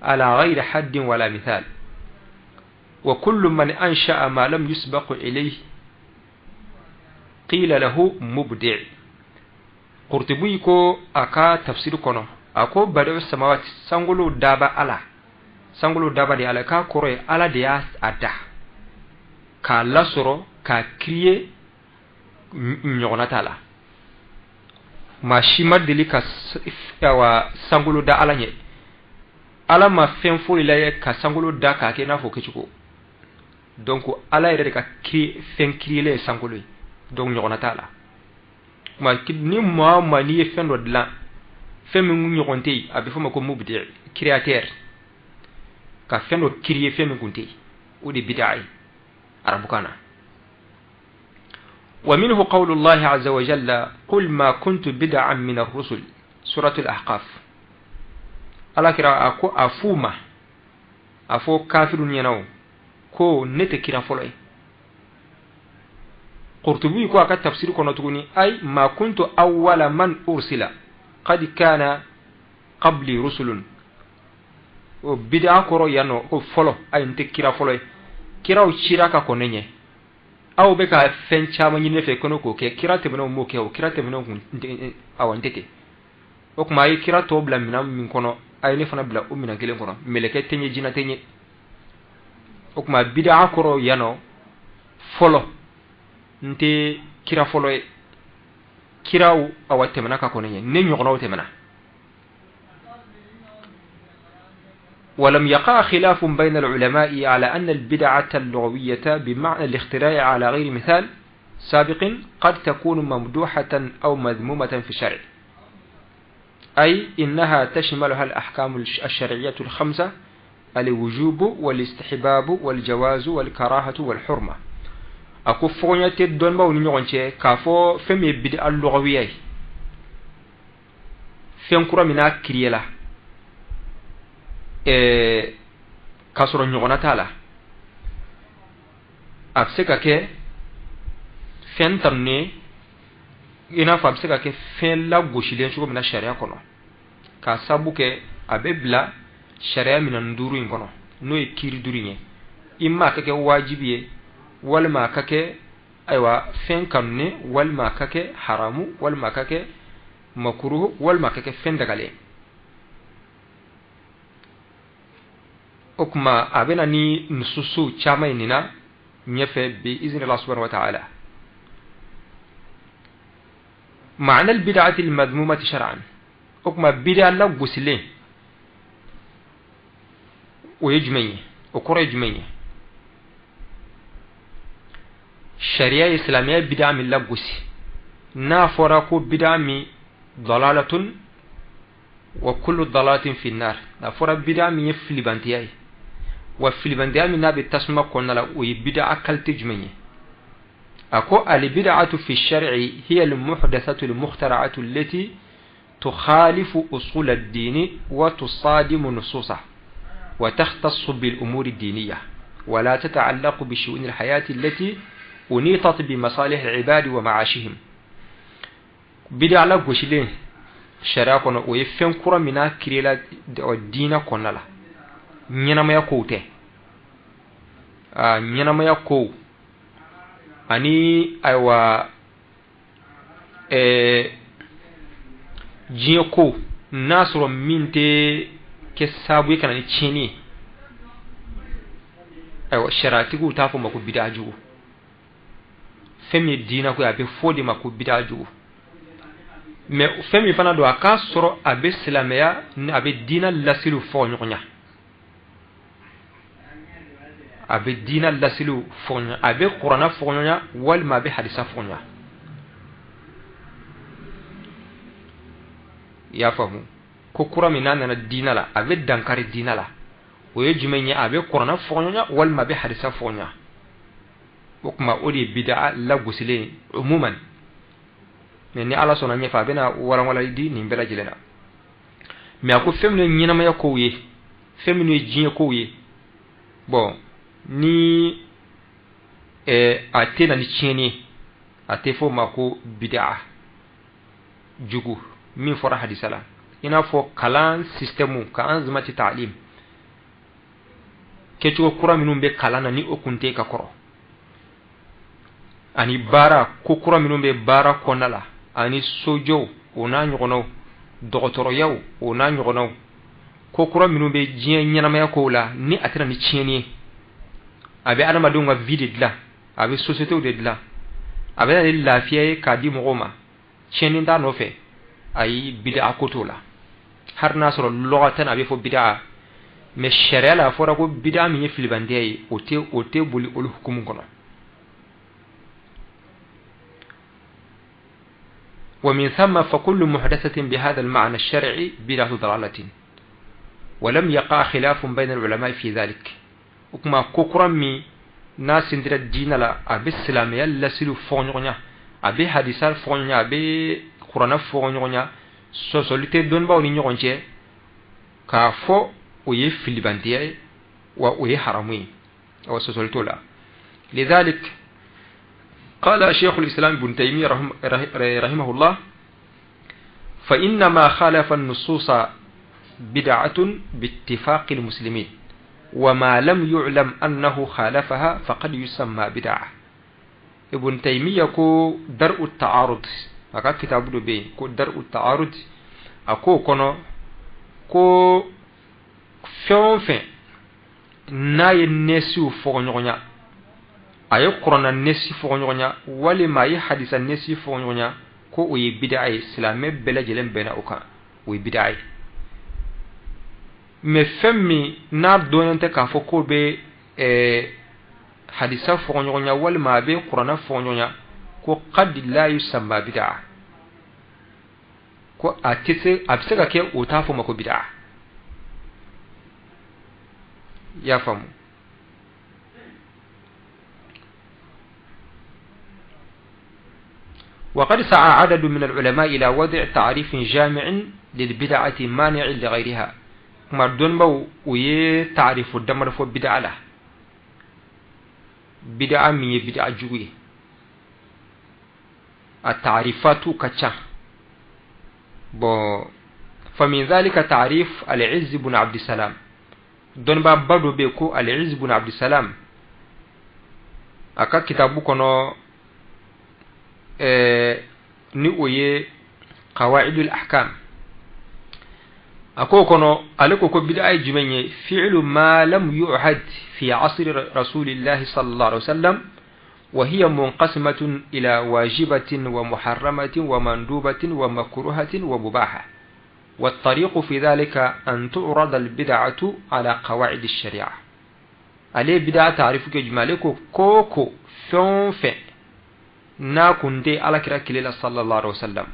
على غير حد ولا مثال، وكل من أنشأ ما لم يسبق إليه قيل له مبدع. قرطبي ko a ka tafsir kɔnɔ, a ko badi'u samawati, sankolo daba Ala, sankolo daba de Ala, k'a kɔrɔ ye Ala de y'a da k'a lasɔrɔ, k'a créer, ɲɔgɔnna t'a la. Maa si ma deli ka awa sankolo da Ala ɲɛ. Ala ma fɛn foyi lajɛ ka sankolo da k'a kɛ i n'a fɔ kɛcogo. Donc Ala yɛrɛ de ka fɛn kiriyelen ye sankolo ye, donc ɲɔgɔnna t'a la. Ni maa o maa n'i ye fɛn dɔ dilan, fɛn min ɲɔgɔn tɛ yen, a bɛ fɔ o ma ko mubdi, créateur, ka fɛn dɔ créer fɛn min kun tɛ yen, o de bid'a ye arabukan na. ومنه قول الله عز وجل قل ما كنت بدعا من الرسل. Suratul Ahqaf. Ala kira a ko a f'u ma, a fɔ kafiru ɲɛna o ko ne tɛ kira fɔlɔ ye. Qurtubi ko a ka tafsiri kɔnɔ tuguni, ay ma kuntu awwala man ursila qad kana qabli rusulun. O bid'a kɔrɔ yan nɔ ko fɔlɔ, ayi, n tɛ kira fɔlɔ ye, kiraw cira ka kɔn ne ɲɛ. Aw bɛ ka fɛn caman ɲini ne fɛ ko ne k'o kɛ, kira tɛmɛnenw m'o kɛ, o kira tɛmɛnenw kun awa n tɛ ten. O tuma a ye kira tɔw bila minɛn min kɔnɔ, a ye ne fana bila o minɛn kelen kɔnɔ. Mɛlɛkɛ tɛ n ye, jinɛ tɛ n ye. O tuma bid'a kɔrɔ yan nɔ fɔlɔ, n tɛ kira fɔlɔ ye, kiraw awa tɛmɛna ka kɔn ne ɲɛ, ne ɲɔgɔnnaw tɛmɛna. ولم يقع خلاف بين العلماء على أن البدعة اللغوية بمعنى الاختراع على غير مثال سابق قد تكون ممدوحة أو مذمومة في الشرع، أي إنها تشملها الأحكام الشرعية الخمسة: الوجوب والاستحباب والجواز والكراهة والحرمة. A ko fɔɲɔgɔnya tɛ dɔnnibaw ni ɲɔgɔn cɛ k'a fɔ fɛn min ye bid'a lughawiya ye, fɛn kura min n'a créé la k'a sɔrɔ ɲɔgɔnna t'a la, a bɛ se ka kɛ fɛn tanunen, i n'a fɔ a bɛ se ka kɛ fɛn lagosilen cogo min na sariya kɔnɔ, k'a sabu kɛ a bɛ bila sariya minɛn duuru in kɔnɔ, n'o ye kiiri duuru in ye. I ma a ka kɛ wajibi ye, walima a ka kɛ ayiwa fɛn kanunen, walima a ka kɛ haramu, walima a ka kɛ makuruhu, walima a ka kɛ fɛn dagalen. O tuma a bɛ na ni nususu caman ye nin na ɲɛfɛ bi izni Allah subhanahu wa ta'ala. معنى البدعة المذمومة شرعا. O tuma bid'a lagosilen, o ye jumɛn ye? O kɔrɔ ye jumɛn ye? Sariya ye, silamɛya bid'a min lagosi, n'a fɔra ko bid'a min dalalatun wa kullu dalalatin fi nar, n'a fɔra bid'a min ye filibantiya ye, wa filibantiya min n'a bɛ tasuma kɔnɔna la, o ye bid'a qualité jumɛn ye? A ko al bid'atu fi shar'i hiya al muhdathatu al mukhtara'atu allati tukhalifu usul ad-din wa tusadimu nususahu wa takhtassu bil umuri ad-diniyya wa la tata'allaqu bi shu'un al-hayati allati unitat bi masalih al-ibadi wa ma'ashihim. Bid'a la gosilen sariya kɔnɔ, o ye fɛn kura min n'a créé la diinɛ kɔnɔna la, ɲɛnamaya kow tɛ, ɲɛnamaya kow ani ayiwa diɲɛ kow, n'a sɔrɔ min tɛ kɛ sababu ye ka na ni tiɲɛni ye, ayiwa sariyatigiw t'a fɔ ma ko bid'a jugu. Fɛn min ye diinɛ ko ye, a bɛ fɔ de ma ko bid'a jugu. Mais fɛn min fana don, a k'a sɔrɔ a bɛ silamɛya, a bɛ diinɛ lasiliw fɔ ɲɔgɔn ɲɛ, a bɛ diinɛ lasiliw fɔ ɲɔgɔn, a bɛ kuranna fɔ ɲɔgɔn ɲɛ, walima a bɛ hadisa fɔ ɲɔgɔn ɲɛ. I y'a faamu? Ko kura min n'a nana diinɛ la, a bɛ dankari diinɛ la, o ye jumɛn ye? A bɛ kuranna fɔ ɲɔgɔn ɲɛ, walima a bɛ hadisa fɔ ɲɔgɔn ɲɛ. O tuma o de ye bid'a lagosilen umuman. Mais ni Ala sɔnna, ɲɛfɛ a bɛna walanwalali di nin bɛɛ lajɛlen na. Mais a ko fɛn minnu ye ɲɛnamaya kow ye, fɛn minnu ye diɲɛ kow ye, bon, ni a tɛ na ni tiɲɛni ye, a tɛ fɔ o ma ko bid'a jugu min fɔra hadisa la, i n'a fɔ kalan système ka anzimati ta'lim, kɛcogo kura minnu bɛ kalan na ni o kun tɛ ka kɔrɔ, ani baara ko kura minnu bɛ baara kɔnɔna la, ani sojɔw o n'a ɲɔgɔnnaw, dɔgɔtɔrɔyaw o n'a ɲɔgɔnnaw, ko kura minnu bɛ diɲɛ ɲɛnamaya kow la ni a tɛna ni tiɲɛni ye, a bɛ adamadenw ka vie de dilan, a bɛ société de dilan, a bɛ na ni lafiya ye k'a di mɔgɔw ma, tiɲɛni t'a nɔfɛ, ayi, bid'a ko t'o la. Hali n'a sɔrɔ lɔgɔtan a bɛ fɔ bid'a, mais sariya la a fɔra ko bid'a min ye filibantiya ye, o tɛ boli olu hukumu kɔnɔ. ومن ثم فكل محدثة بهذا المعنى الشرعي بدعة ضلالة ولم يقع خلاف بين العلماء في ذلك. O kuma ko kura min n'a sentira diinɛ la, a bɛ silamɛya lasiliw fɔ ɲɔgɔn ɲɛ, a bɛ hadisa fɔ ɲɔgɔn ɲɛ, a bɛ kuranɛ fɔ ɲɔgɔn ɲɛ. Sɔsɔli tɛ dɔnnibaaw ni ɲɔgɔn cɛ k'a fɔ o ye filibantiya ye, wa o ye haramu ye. Awa, sɔsɔli t'o la. لذلك قال شيخ الإسلام ابن تيمية رحمه الله: فإنما خالف النصوص بدعة باتفاق المسلمين، وما لم يعلم أنه خالفها فقد يسمى بدعة. Ibn Taymiya ko درء التعارض, a ka kitabu dɔ bɛ yen ko درء التعارض, a k'o kɔnɔ ko fɛn o fɛn n'a ye nɛsiw fɔɲɔgɔnya, a ye kuranna nɛsi fɔɲɔgɔnya walima a ye hadisa nɛsi fɔɲɔgɔnya, ko o ye bida ye. Silamɛ bɛɛ lajɛlen bɛnna o kan, o ye bida ye. Mais fɛn min n'a dɔnnen tɛ k'a fɔ k'o bɛ hadisa fɔɲɔgɔnya walima a bɛ kuranna fɔɲɔgɔnya, ko قد لا يسمى بدعة, ko a tɛ se, a bɛ se ka kɛ o t'a fɔ ma ko bida. I y'a faamu? وقد سعى عدد من العلماء إلى وضع تعريف جامع للبدعة مانع لغيرها. Kuma dɔnnibaw o ye taarifu damadɔ fɔ bid'a la, bid'a min ye bid'a jugu ye, a taarifatu ka ca. Bon, فمن ذلك تعريف العز بن عبد السلام. Dɔnnibaaba dɔ bɛ yen ko Al-Izz bun Abdussalam, a ka kitabu kɔnɔ, ni o ye قواعد الأحكام, a k'o kɔnɔ, ale ko ko bid'a ye jumɛn ye? فعل ما لم يعهد في عصر رسول الله صلى الله عليه وسلم، وهي منقسمة إلى واجبة ومحرمة ومندوبة ومكروهة ومباحة، والطريق في ذلك أن تعرض البدعة على قواعد الشريعة. Ale bid'a taarifu kɛ jumɛn? Ale ko ko ko fɛn o fɛn n'a kun tɛ Ala kira tile la صلى الله عليه وسلم,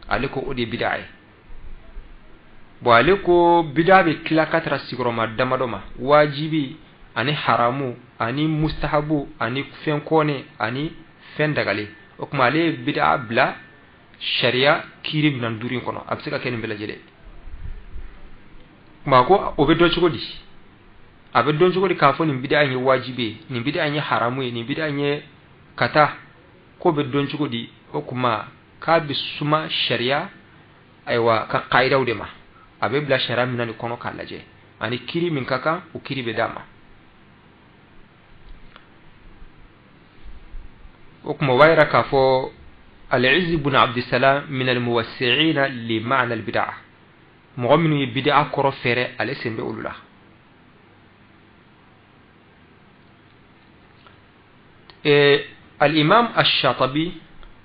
ale ko o de ye bid'a ye. Bon, ale ko bid'a bɛ tila ka taara sigiyɔrɔma damadɔ ma: wajibi ani haramu ani mustahabu ani fɛn kɔnɛ ani fɛn dagalen. O tuma ale ye bid'a bila sariya kiiri minɛn duuru in kɔnɔ, a bɛ se ka kɛ nin bɛɛ lajɛlen. Kuma ko o bɛ dɔn cogo di? A bɛ dɔn cogo di k'a fɔ nin bid'a in ye wajibi ye, nin bid'a in ye haramu ye, nin bid'a in ye ka taa? K'o bɛ dɔn cogo di? O kuma k'a bɛ suma sariya, ayiwa, ka kayidaw de ma. A bɛ bila sariya minɛn nin kɔnɔ k'a lajɛ, ani kiiri min ka kan, o kiiri bɛ d'a ma. O kuma o b'a yira k'a fɔ Al-Izz ibn Abdussalam من الموسعين لمعنى البدعة, mɔgɔ minnu ye bid'a kɔrɔ fɛrɛ, ale sen bɛ olu la. Al-Imam Ash-Shatabi,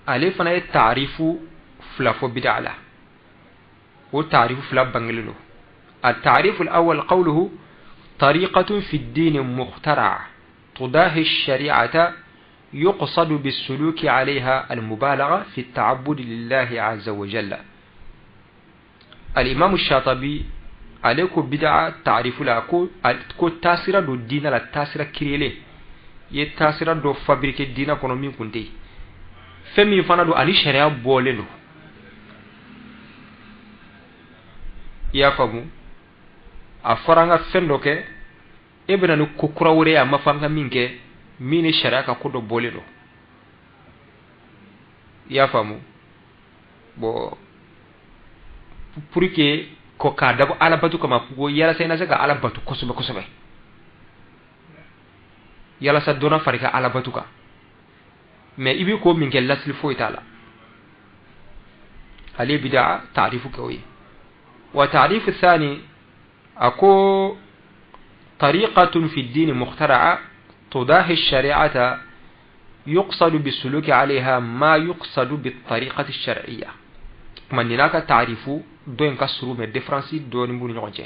ale fana ye taarifu fila fɔ bid'a la, o taarifu fila bangelen don. التعريف الأول قوله: طريقة في الدين مخترعة تضاهي الشريعة، يقصد بالسلوك عليها المبالغة في التعبد لله عز وجل. الإمام الشاطبي ale ko bid'a taarifu la ko taasira don diina la, taasira kiriyelen ye, taasira dɔ fabriqué diina kɔnɔ min kun tɛ yen, fɛn min fana don ani sariya bɔlen don. I y'a faamu? A fɔra an ka fɛn dɔ kɛ, e bɛna ni ko kura wɛrɛ ye, a ma fɔ an ka min kɛ, min ni sariya ka ko dɔ bɔlen don. I y'a faamu? Bon, pour que ko k'a dabɔ Ala batu kama, ko yalasa i na se ka Ala batu kosɛbɛ kosɛbɛ, yalasa dɔ na fara i ka Ala batu kan, mais i bɛ ko min kɛ, lasili foyi t'a la. Ale bida taarifu kɛ o ye. وتعريف الثاني, a ko طريقة في الدين مخترعة تضاهي الشريعة، يقصد بالسلوك عليها ما يقصد بالطريقة الشرعية. Kuma nin n'a ka taarifu dɔ in ka surun, mais différence dɔɔni b'u ni ɲɔgɔn cɛ.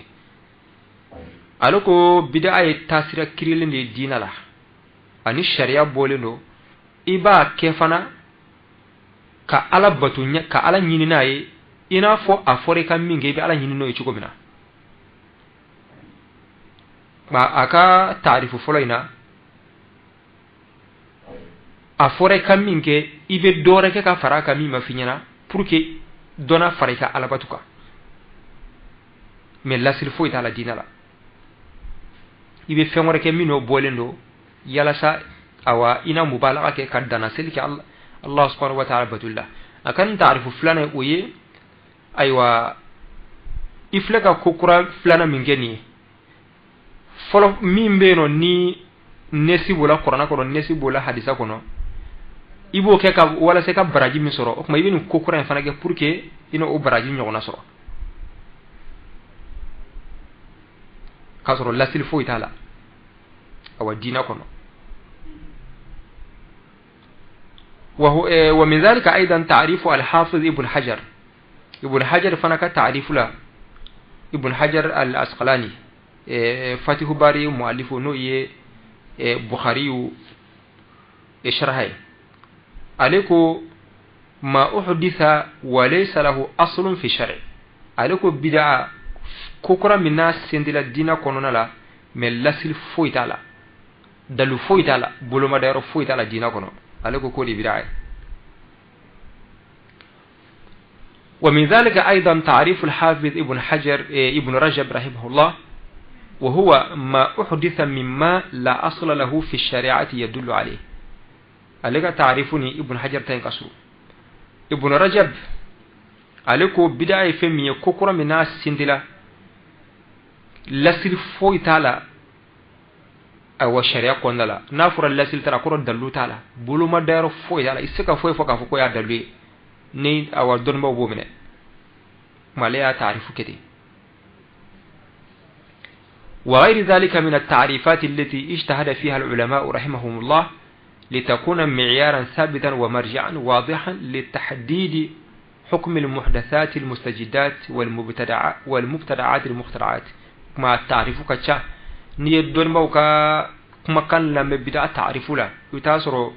Ale ko bid'a ye taasira kirilen de ye diinɛ la, ani sariya bɔlen don. I b'a kɛ fana ka Ala bato, ka Ala ɲini n'a ye, i n'a fɔ a fɔra i ka min kɛ, i bɛ Ala ɲini n'o ye cogo min na. Nka a ka taarifu fɔlɔ in na, a fɔra i ka min kɛ, i bɛ dɔ wɛrɛ kɛ ka fara a kan min ma f'i ɲɛna, pour que dɔ na fara i ka alabatu kan, mais lasili foyi t'a la diinɛ la. I bɛ fɛn wɛrɛ kɛ min n'o bɔlen don, yalasa awa i na mubalaga kɛ ka danna seli kɛ Allah subhanahu wa ta'ala batuli la. A ka nin taarifu filanan, o ye ayiwa i filɛ ka ko kura filanan min kɛ nin ye, fɔlɔ min bɛ yen nɔ ni nesi b'o la kuranɛ kɔnɔ, nesi b'o la hadisa kɔnɔ, i b'o kɛ ka walasa i ka baraji min sɔrɔ, o tuma i bɛ nin ko kura in fana kɛ pour que i n'o baraji ɲɔgɔnna sɔrɔ, k'a sɔrɔ lasili foyi t'a la awa diinɛ kɔnɔ. ومن ذلك أيضا تعريف الحافظ ابن حجر. ابن حجر fana ka تعريف la, ابن حجر العسقلاني، فتح باري مؤلف, n'o ye Bukhari sharha ye, ale ko ما أحدث وليس له أصل في الشرع. Ale ko bid'a, ko kura min n'a sendila diinɛ kɔnɔna la, mais lasili foyi t'a la, dalu foyi t'a la, bolomadayɔrɔ foyi t'a la diinɛ kɔnɔ, ale ko k'o de bid'a ye. ومن ذلك أيضا تعريف الحافظ ابن حجر ابن رجب رحمه الله، وهو ما أحدث مما لا أصل له في الشريعة يدل عليه. Ale ka taarifu ni Ibn Hajar ta in ka surun. Ibn Rajab ale ko bid'a ye fɛn min ye, ko kura min n'a sindila, lasili foyi t'a la ayiwa sariya kɔnɔna la. N'a fɔra lasili t'a la, kɔrɔ dalilu t'a la, boloma dayɔrɔ foyi t'a la, i tɛ se ka foyi fɔ k'a fɔ ko y'a dalilu ye, ni awa dɔnnibaw b'o minɛ. Kuma ale y'a taarifu kɛ ten. وغير ذلك من التعريفات التي اجتهد فيها العلماء رحمهم الله لتكون معيارا ثابتا ومرجعا واضحا لتحديد حكم المحدثات المستجدات والمبتدعات المخترعات. Kuma taarifu ka ca. N'i ye dɔnnibaw ka kumakan lamɛn bida taarifu la, i bɛ taa sɔrɔ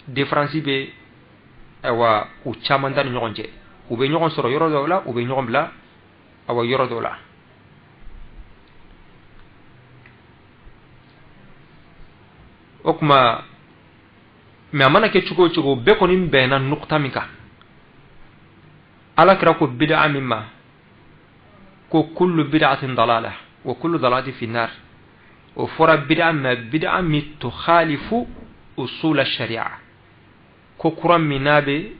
différence bɛ ayiwa u caman ta ni ɲɔgɔn cɛ. U bɛ ɲɔgɔn sɔrɔ yɔrɔ dɔw la, u bɛ ɲɔgɔn bila awa yɔrɔ dɔw la. O tuma, mais a mana kɛ cogo o cogo, bɛɛ kɔni bɛnna nukuta min kan, Ala kira ko bid'a min ma ko كل بدعة ضلالة وكل ضلالة في النار, o fɔra bid'a ma, bid'a min تخالف أصول الشريعة, ko kura min n'a bɛ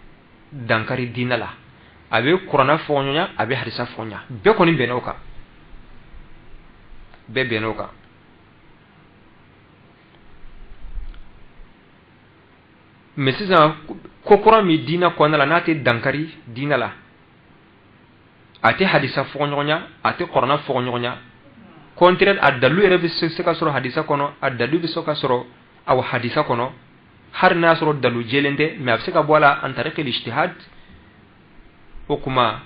dankari diinɛ la, a bɛ kuranna fɔɲɔgɔnya, a bɛ hadisa fɔɲɔgɔnya, bɛɛ kɔni bɛnna o kan, bɛɛ bɛnna o kan. Mais sisan, ko kura min diinɛ kɔnɔna la n'a tɛ dankari diinɛ la, a tɛ hadisa fɔɲɔgɔnya, a tɛ kuranna fɔɲɔgɔnya, contraire, a dalu yɛrɛ bɛ se ka sɔrɔ hadisa kɔnɔ, a dalu bɛ se ka sɔrɔ aw hadisa kɔnɔ, hali n'a sɔrɔ dalu jɛlen tɛ, mais a bɛ se ka bɔ a la عن طريق الاجتهاد. O kuma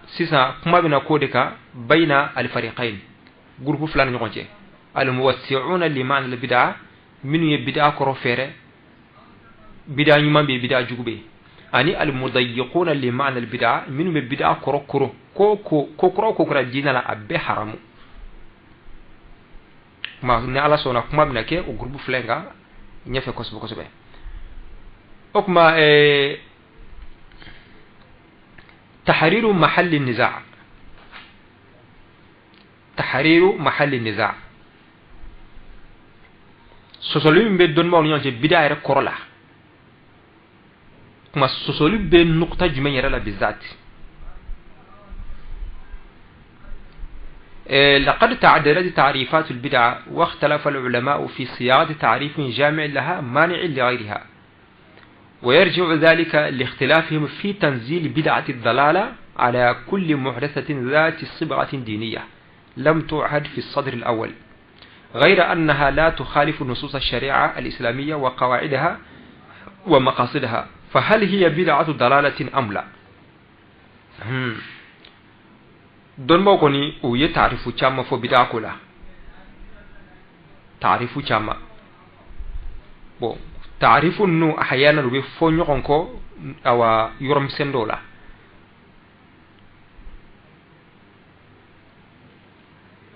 sisan, kuma bɛna k'o de kan بين الفريقين, groupe fila ni ɲɔgɔn cɛ, الموسعون لمعنى البدعة, minnu ye bid'a kɔrɔ fɛrɛ, bid'a ɲuman bɛ yen, bid'a jugu bɛ yen, ani المضيقون لمعنى البدعة, minnu bɛ bid'a kɔrɔ koro, ko ko ko kura ko kura diinɛ la, a bɛɛ haramu. Kuma ni Ala sɔnna, kuma bɛna kɛ o groupe fila in kan ɲɛfɛ kosɛbɛ kosɛbɛ. O kuma تحرير محل النزاع, تحرير محل النزاع, sɔsɔli min bɛ dɔnnibaw ni ɲɔgɔn cɛ bida yɛrɛ kɔrɔ la, kuma sɔsɔli bɛ nukuta jumɛn yɛrɛ la بالذات؟ لقد تعددت تعريفات البدعة واختلف العلماء في صياغة تعريف جامع لها مانع لغيرها، ويرجع ذلك لاختلافهم في تنزيل بدعة الضلالة على كل محدثة ذات صبغة دينية لم تعهد في الصدر الأول، غير أنها لا تخالف نصوص الشريعة الإسلامية وقواعدها ومقاصدها، فهل هي بدعة ضلالة أم لا؟ Dɔnnibaw kɔni u ye taarifu caman fɔ bida ko la, taarifu caman. Bon, taarifu ninnu أحيانا u bɛ fɔ ɲɔgɔn kɔ awa yɔrɔ misɛn dɔw la.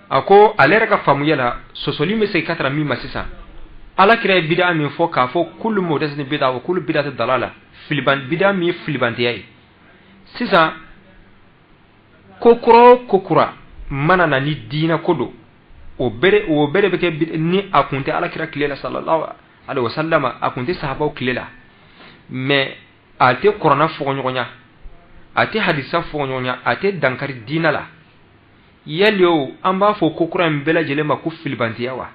A ko ale yɛrɛ ka faamuya la, sɔsɔli bɛ segin ka taara min ma sisan, Ala kira ye bida min fɔ k'a fɔ كل محدثة بدعة وكل بدعة ضلالة, filiban bida min ye filibantiya ye. Sisan ko kura o ko kura mana na ni diinɛ ko don, o bɛɛ de bɛ kɛ ni a kun tɛ alakira tile la sallallahu alaihi wasallam, a kun tɛ sahabaw tile la, mais a tɛ kuranna fɔɲɔgɔnya, a tɛ hadisa fɔɲɔgɔnya, a tɛ dankari diinɛ la. Yali o an b'a fɔ ko kura in bɛɛ lajɛlen ma ko filibantiya wa?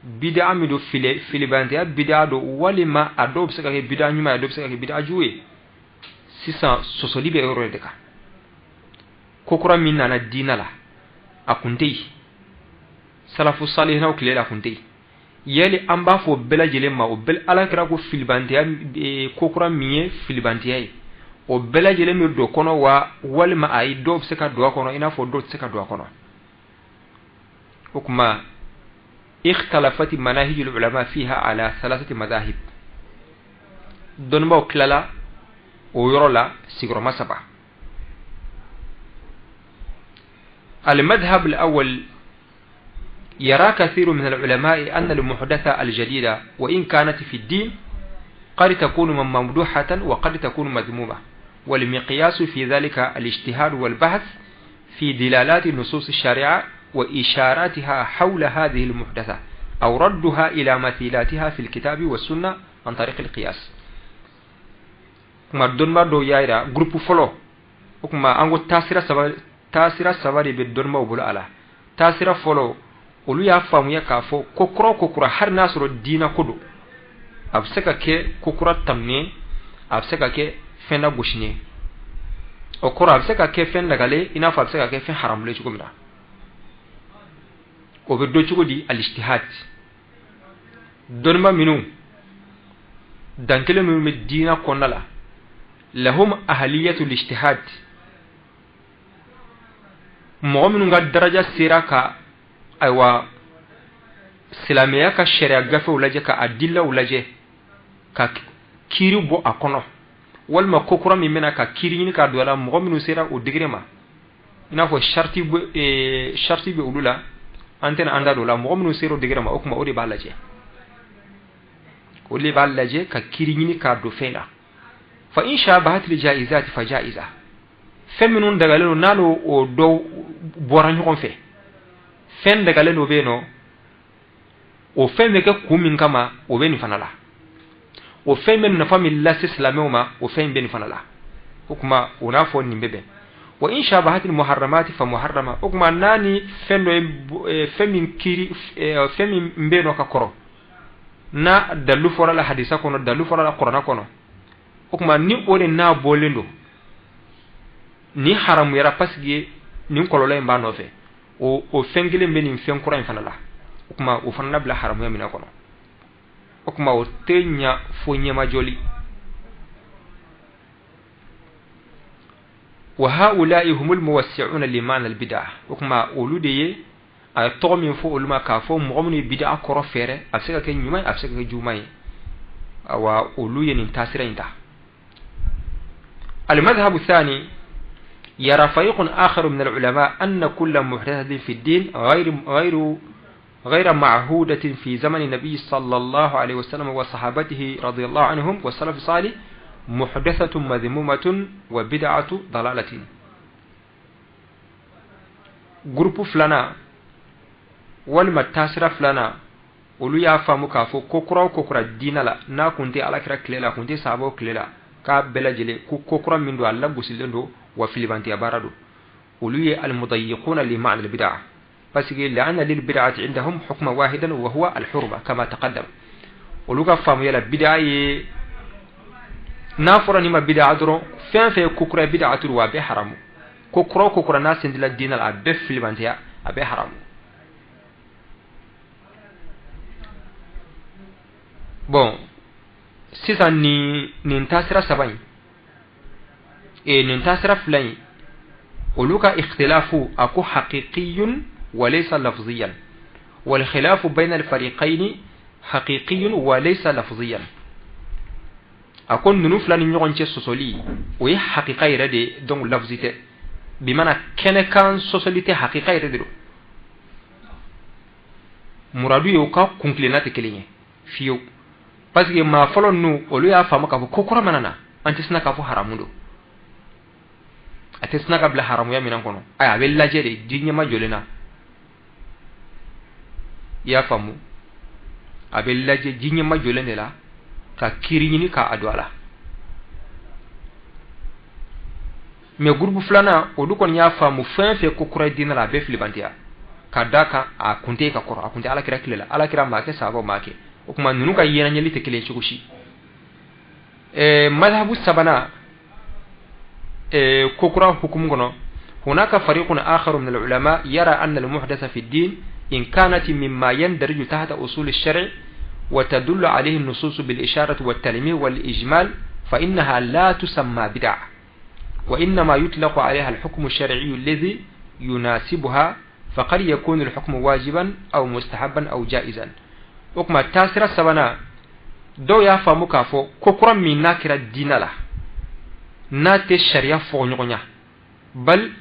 Bid'a min don, filibantiya bid'a don, walima a dɔw bɛ se ka kɛ bid'a ɲuman ye, a dɔw bɛ se ka kɛ bid'a jugu ye. Sisan sɔsɔli bɛ yɔrɔ de kan. Ko kura min nana diinɛ la, a kun tɛ yen salafu salihinaw tile la, a kun tɛ yen. Yali an b'a fɔ bɛɛ lajɛlen ma o bɛɛ alakira ko filibantiya, ko kura min ye filibantiya ye, o bɛɛ lajɛlen bɛ don kɔnɔ wa, walima ayi, dɔw bɛ se ka don a kɔnɔ i n'a fɔ dɔw tɛ se ka don a kɔnɔ? O tuma ikhtalafati manahijul ulama fiha ala thalathati madahib. Dɔnnibaw tilala o yɔrɔ la sigiyɔrɔma saba. Al-madhhab al-awwal يرى كثير من العلماء أن المحدثة الجديدة وإن كانت في الدين قد تكون ممدوحة وقد تكون مذمومة، والمقياس في ذلك الاجتهاد والبحث في دلالات نصوص الشريعة وإشاراتها حول هذه المحدثة أو ردها إلى مثيلاتها في الكتاب والسنة عن طريق القياس. Kuma dɔnniba dɔw y'a yira groupe fɔlɔ, o kuma an ko taasira saba de bɛ dɔnnibaw bolo a la. Taasira fɔlɔ, olu y'a faamuya k'a fɔ ko kura o ko kura, hali n'a sɔrɔ diinɛ ko don, a bɛ se ka kɛ ko kura tanunen, a bɛ se ka kɛ fɛn lagosinen. O kɔrɔ, a bɛ se ka kɛ fɛn lagalen i n'a fɔ a bɛ se ka kɛ fɛn haramulen cogo min na. O bɛ dɔn cogo di? Al-ijtihad. Dɔnniba minnu dankelen minnu bɛ diinɛ kɔnɔna la, lahum ahliyatu al-ijtihad, mɔgɔ minnu ka daraja sera ka ayiwa silamɛya ka sariya gafew lajɛ, ka adilaw lajɛ, ka kiiri bɔ a kɔnɔ, walima ko kura min bɛna ka kiiri ɲini k'a don a la, mɔgɔ minnu sera o degré ma, i n'a fɔ sariti bɛ olu la, an tɛna an da don o la. Mɔgɔ minnu sera o degré ma, o tuma o de b'a lajɛ, o de b'a lajɛ ka kiiri ɲini k'a don fɛn na. Fa in shabahat li jaizati fa jaiza, fɛn minnu dagalen don, n'a n'o o dɔw bɔra ɲɔgɔn fɛ, fɛn dagalen dɔ bɛ yen nɔ, o fɛn bɛ kɛ kun min kama, o bɛ nin fana la. O fɛn bɛ nafa min lase silamɛw ma, o fɛn bɛ nin fana la. O tuma o n'a fɔ nin bɛ bɛn. Wa in shabahat al muharramati fa muharrama, o tuma n'a ni fɛn dɔ ye, fɛn min kiiri, fɛn min bɛ yen nɔ ka kɔrɔ, n'a dalu fɔra la hadisa kɔnɔ, dalu fɔra la kuranɛ kɔnɔ, o tuma ni o de n'a bɔlen don, ni haramuyara parce que nin kɔlɔlɔ in b'a nɔfɛ, o fɛn kelen bɛ nin fɛn kura in fana la, o tuma o fana labila haramuya minɛ kɔnɔ. O tuma o tɛ ɲa fo ɲɛmajɔli. Wa haula'i humul muwassi'una liman al-bid'ah, o tuma olu de ye a ye tɔgɔ min fɔ olu ma k'a fɔ mɔgɔ minnu ye bid'a kɔrɔ fɛɛrɛ, a bɛ se ka kɛ ɲuman ye, a bɛ se ka kɛ juguman ye, awa olu ye nin taasira in ta. Al-madhhabu thani يرى فريق آخر من العلماء أن كل محدثة في الدين غير معهودة في زمن النبي صلى الله عليه وسلم وصحابته رضي الله عنهم والسلف الصالح محدثة مذمومة وبدعة ضلالة. Groupe filanan walima taasira filanan, olu y'a faamu k'a fɔ ko kura o ko kura diinɛ la, n'a kun tɛ alakira tile la, a kun tɛ sahabaw tile la, k'a bɛɛ lajɛlen ko kura min don, a lagosilen don, wa filibantiya baara don. Olu ye al-mudayyiquna li ma'na al-bid'a, parce que la'anna lil bid'ati indahum hukma wahidan wa huwa al-hurma kama taqaddam. Olu ka faamuya la, bid'a ye n'a fɔra nin ma bid'a dɔrɔn, fɛn fɛn ye ko kura bid'a turu, wa a bɛɛ haramu. Ko kura o ko kura n'a sendila diinɛ la, a bɛɛ filibantiya, a bɛɛ haramu. Bon, sisan nin taasira saba in, nin taasira fila in, olu ka ikhtilafu a ko haqiqiyun wa laysa lafziyan, wal khilafu bayna al fariqayni haqiqiyun wa laysa lafziyan. A ko ninnu fila ni ɲɔgɔn cɛ sɔsɔli, o ye haqiqa yɛrɛ de ye, donc lafzi tɛ, bi mana kɛnɛkan sɔsɔli tɛ, haqiqa yɛrɛ de don. Muradu ye u ka kuntilenna tɛ kelen ye fiyewu, parce que maa fɔlɔ ninnu, olu y'a faamu k'a fɔ ko kura mana na, an tɛ sina k'a fɔ haramu don. tɛ sina ka bila haramuya minɛn kɔnɔ. Ayi, a bɛ lajɛ de ji ɲɛma jɔlen na. I y'a faamu, a bɛ lajɛ ji ɲɛma jɔlen de la ka kiiri ɲini k'a don a la. Mais gurupu filanan, olu kɔni y'a faamu fɛn fɛn ko kura diinɛ la, a bɛɛ filibantiya, ka d'a kan a kun tɛ ka kɔrɔ, a kun tɛ alakira tile la, alakira m'a kɛ, sahabaw m'a kɛ. O tuma ninnu ka yɛrɛɲɛli tɛ kelen cogo si. Madhabu sabanan, ko kura hukumu kɔnɔ, hunaka fariqun akharu min al-ulama yara anna al-muhdatha fi ad-din in kanat mimma yandariju tahta usul ash-shar' wa tadullu alayhi an-nusus bil-isharati wat-talmih wal-ijmal fa innaha la tusamma bid'ah wa innama yutlaqu alayha al-hukmu ash-shar'i alladhi yunasibuha faqad yakunu al-hukmu wajiban aw mustahabban aw jaizan. O tuma taasira sabanan, dɔw y'a faamu k'a fɔ ko kura min n'a kɛra diinɛ la, n'a tɛ sariya fɔɲɔgɔnya, bal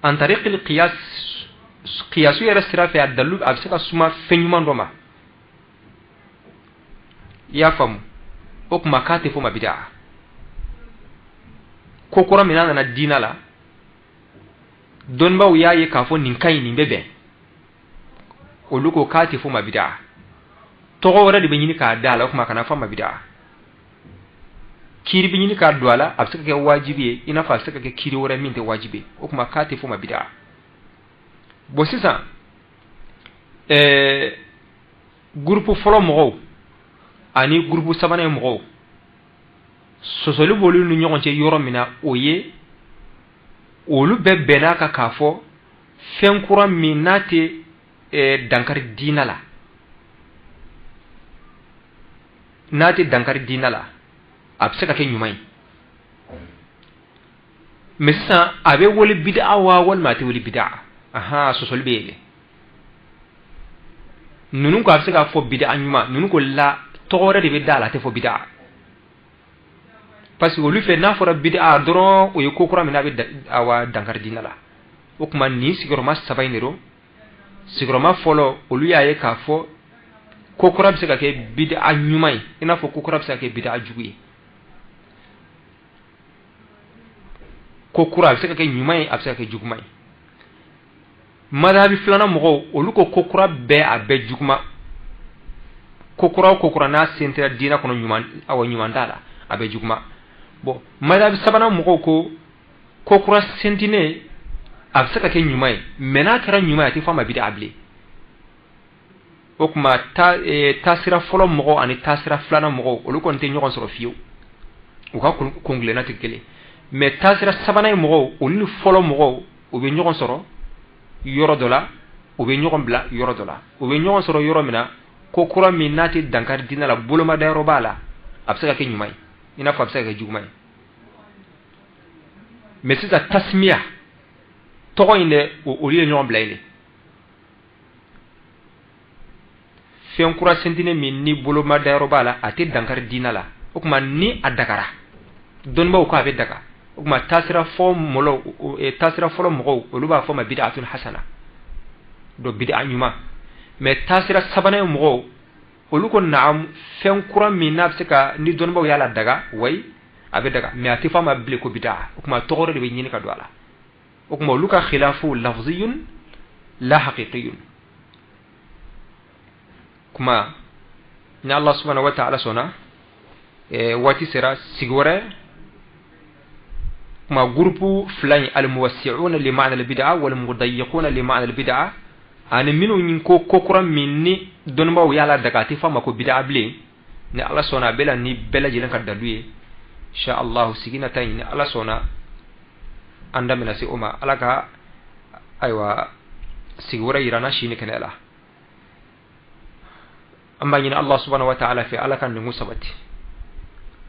an tariqil qiyas, qiyasu yɛrɛ sira fɛ, a dalu a bɛ se ka suma fɛn ɲuman dɔ ma. I y'a faamu, o tuma k'a tɛ fɔ ma bid'a. Ko kura min n'a nana diinɛ la, dɔnnibaaw y'a ye k'a fɔ nin ka ɲi, nin bɛ bɛn, olu ko k'a tɛ fɔ ma bid'a. Tɔgɔ wɛrɛ de bɛ ɲini k'a da a la, o tuma kana fɔ ma bid'a. Kiiri bɛ ɲini k'a don a la, a bɛ se ka kɛ wajibi ye, i n'a fɔ a bɛ se ka kɛ kiiri wɛrɛ min tɛ wajibi ye, o tuma k'a tɛ fɔ ma bid'a. Bon, sisan gurupu fɔlɔ mɔgɔw ani gurupu sabanan mɔgɔw, sɔsɔli b'olu ni ɲɔgɔn cɛ yɔrɔ min na, o ye olu bɛɛ bɛnn'a kan k'a fɔ fɛn kura min n'a tɛ dankari diinɛ la, n'a tɛ dankari diinɛ la, a bɛ se ka kɛ ɲuman ye. Mais sisan a bɛ wele bid'a wa walima a tɛ wele bid'a? Ahan, sɔsɔli bɛ yen dɛ. Ninnu ko a bɛ se k'a fɔ bid'a ɲuman, ninnu ko la, tɔgɔ wɛrɛ de bɛ da a la, a tɛ fɔ bid'a. Parce que olu fɛ, n'a fɔra bid'a dɔrɔn, o ye ko kura min n'a bɛ awa dankari diinɛ la. O tuma nin sigiyɔrɔma saba in de don. Sigiyɔrɔma fɔlɔ, olu y'a ye k'a fɔ ko kura bɛ se ka kɛ bid'a ɲuman ye, i n'a fɔ ko kura bɛ se ka kɛ bid'a jugu ye. Ko kura a bɛ se ka kɛ ɲuman ye, a bɛ se ka kɛ juguman ye. Madhabi filanan mɔgɔw, olu ko ko kura bɛɛ a bɛɛ juguman. Ko kura o ko kura n'a sen tɛ diinɛ kɔnɔ, ɲuman, awa ɲuman t'a la, a bɛɛ juguman. Bon, madhabi sabanan mɔgɔw ko ko kura sentinen a bɛ se ka kɛ ɲuman ye, mais n'a kɛra ɲuman ye, a tɛ fɔ a ma bid'a bilen. O tuma taasira fɔlɔ mɔgɔw ani taasira filanan mɔgɔw, olu kɔni tɛ ɲɔgɔn sɔrɔ fiyewu, u ka kuntilenna tɛ kelen. Mais taasira sabanan ye mɔgɔw, olu ni fɔlɔ mɔgɔw, u bɛ ɲɔgɔn sɔrɔ yɔrɔ dɔ la, u bɛ ɲɔgɔn bila yɔrɔ dɔ la. U bɛ ɲɔgɔn sɔrɔ yɔrɔ min na, ko kura min n'a tɛ dankari diinɛ la, bolomadayɔrɔ b'a la, a bɛ se ka kɛ ɲuman ye, i n'a fɔ a bɛ se ka kɛ juguman ye. Mais sisan tasmiya tɔgɔ in dɛ, olu ye ɲɔgɔn bila yen de. Fɛn kura sentinen min ni bolomadayɔrɔ b'a la, a tɛ dankari diinɛ la, o tuma ni a dagara, dɔnnibaaw ko a bɛ daga. O tuma taasira fɔlɔ mɔgɔw, olu b'a fɔ ma bid'atun hasana, donc bid'a ɲuman. Mais taasira sabanan mɔgɔw, olu ko naam, fɛn kura min n'a bɛ se ka ni dɔnnibaaw y'a la daga, wayi, a bɛ daga, mais a tɛ fɔ a ma bilen ko bid'a. O tuma tɔgɔ wɛrɛ de bɛ ɲini ka don a la. O tuma olu ka khilafu lafziyun la haqiqiyun. Kuma ni Allah subhanahu wa ta'ala sɔnna, waati sera sigi wɛrɛ kuma gurupu fila in, almuwassi'una li ma'na al-bid'a wal mudayyiquna li ma'na al-bid'a, ani minnu ko ko kura min ni dɔnnibaaw y'a la daga, a tɛ fɔ a ma ko bid'a bilen. Ni Ala sɔnna, a bɛ la ni bɛɛ lajɛlen ka dalu ye, insha Allah. Sigi nata in, ni Ala sɔnna, an da bɛna se o ma. Ala ka ayiwa sigi wɛrɛ yira n na si ni kɛnɛya la. An b'a ɲini Allah subhanahu wa ta'ala fɛ, Ala ka ninnu sabati.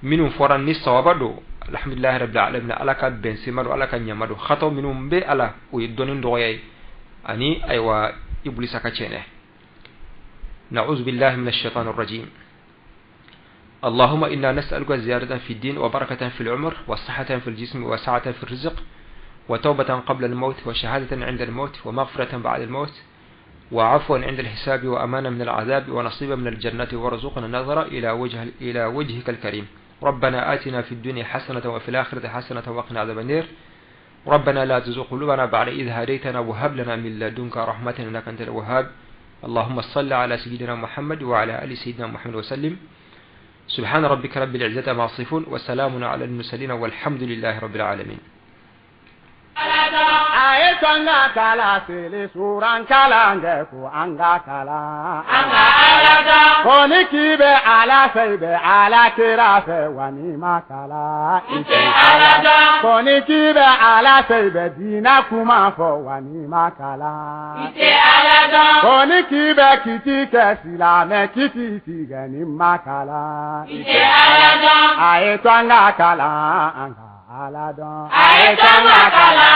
Minnu fɔra ni sawaba don, alhamdulillahi rabbil alamin, Ala ka bɛn sema don, Ala ka ɲama don. Xataw minnu bɛ ala, o ye dɔnni dɔgɔya ye ani ayiwa iblisa ka tiɲɛ. Na'udhu billahi minash shaitanir rajim. اللهم إنا نسألك زيادة في الدين وبركة في العمر وصحة في الجسم وسعة في الرزق وتوبة قبل الموت وشهادة عند الموت ومغفرة بعد الموت وعفوا عند الحساب وأمانا من العذاب ونصيبا من الجنة وارزقنا النظر إلى وجهك الكريم. ربنا آتنا في الدنيا حسنة وفي الآخرة حسنة وقنا عذاب النار. ربنا لا تزغ قلوبنا بعد إذ هديتنا وهب لنا من لدنك رحمة إنك أنت الوهاب. اللهم صل على سيدنا محمد وعلى آل سيدنا محمد وسلم. سبحان ربك رب العزة عما يصفون، وسلام على المرسلين، والحمد لله رب العالمين. A ye to an ka kalan, seli suran kalan kɛ ko an ka kalan. An ka Ala dɔn. Ko ni k'i bɛ Ala fɛ, i bɛ Ala kira fɛ, wa n'i ma kalan, I tɛ Ala dɔn. Ko ni k'i bɛ Ala fɛ, i bɛ diinɛ kuma fɔ, wa n'i ma kalan, I tɛ Ala dɔn. Ko ni k'i bɛ kiti kɛ, silamɛ kiti tigɛ, n'i ma kalan, I tɛ Ala dɔn. A ye to an ka kalan, an ka Ala dɔn. A ye to an ka kalan,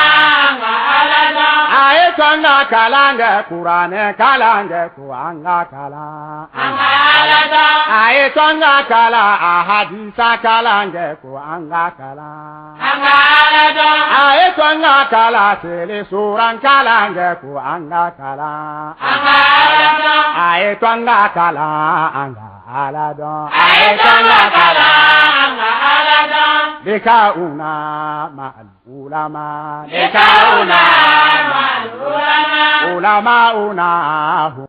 an ka Ala dɔn. A ye to an ka kalan kɛ, kuranɛ kalan kɛ ko an ka kalan. An ka Ala dɔn. A ye to an ka kalan, a hadisa kalan kɛ ko an ka kalan. An ka Ala dɔn. A ye to an ka kalan, seli suran kalan kɛ ko an ka kalan. An ka Ala dɔn. A ye to an ka kalan, an ka Ala dɔn. A ye to an ka kalan, an ka Ala dɔn. لقاؤنا مع العلماء. لقاؤنا مع العلماء. علماؤنا هم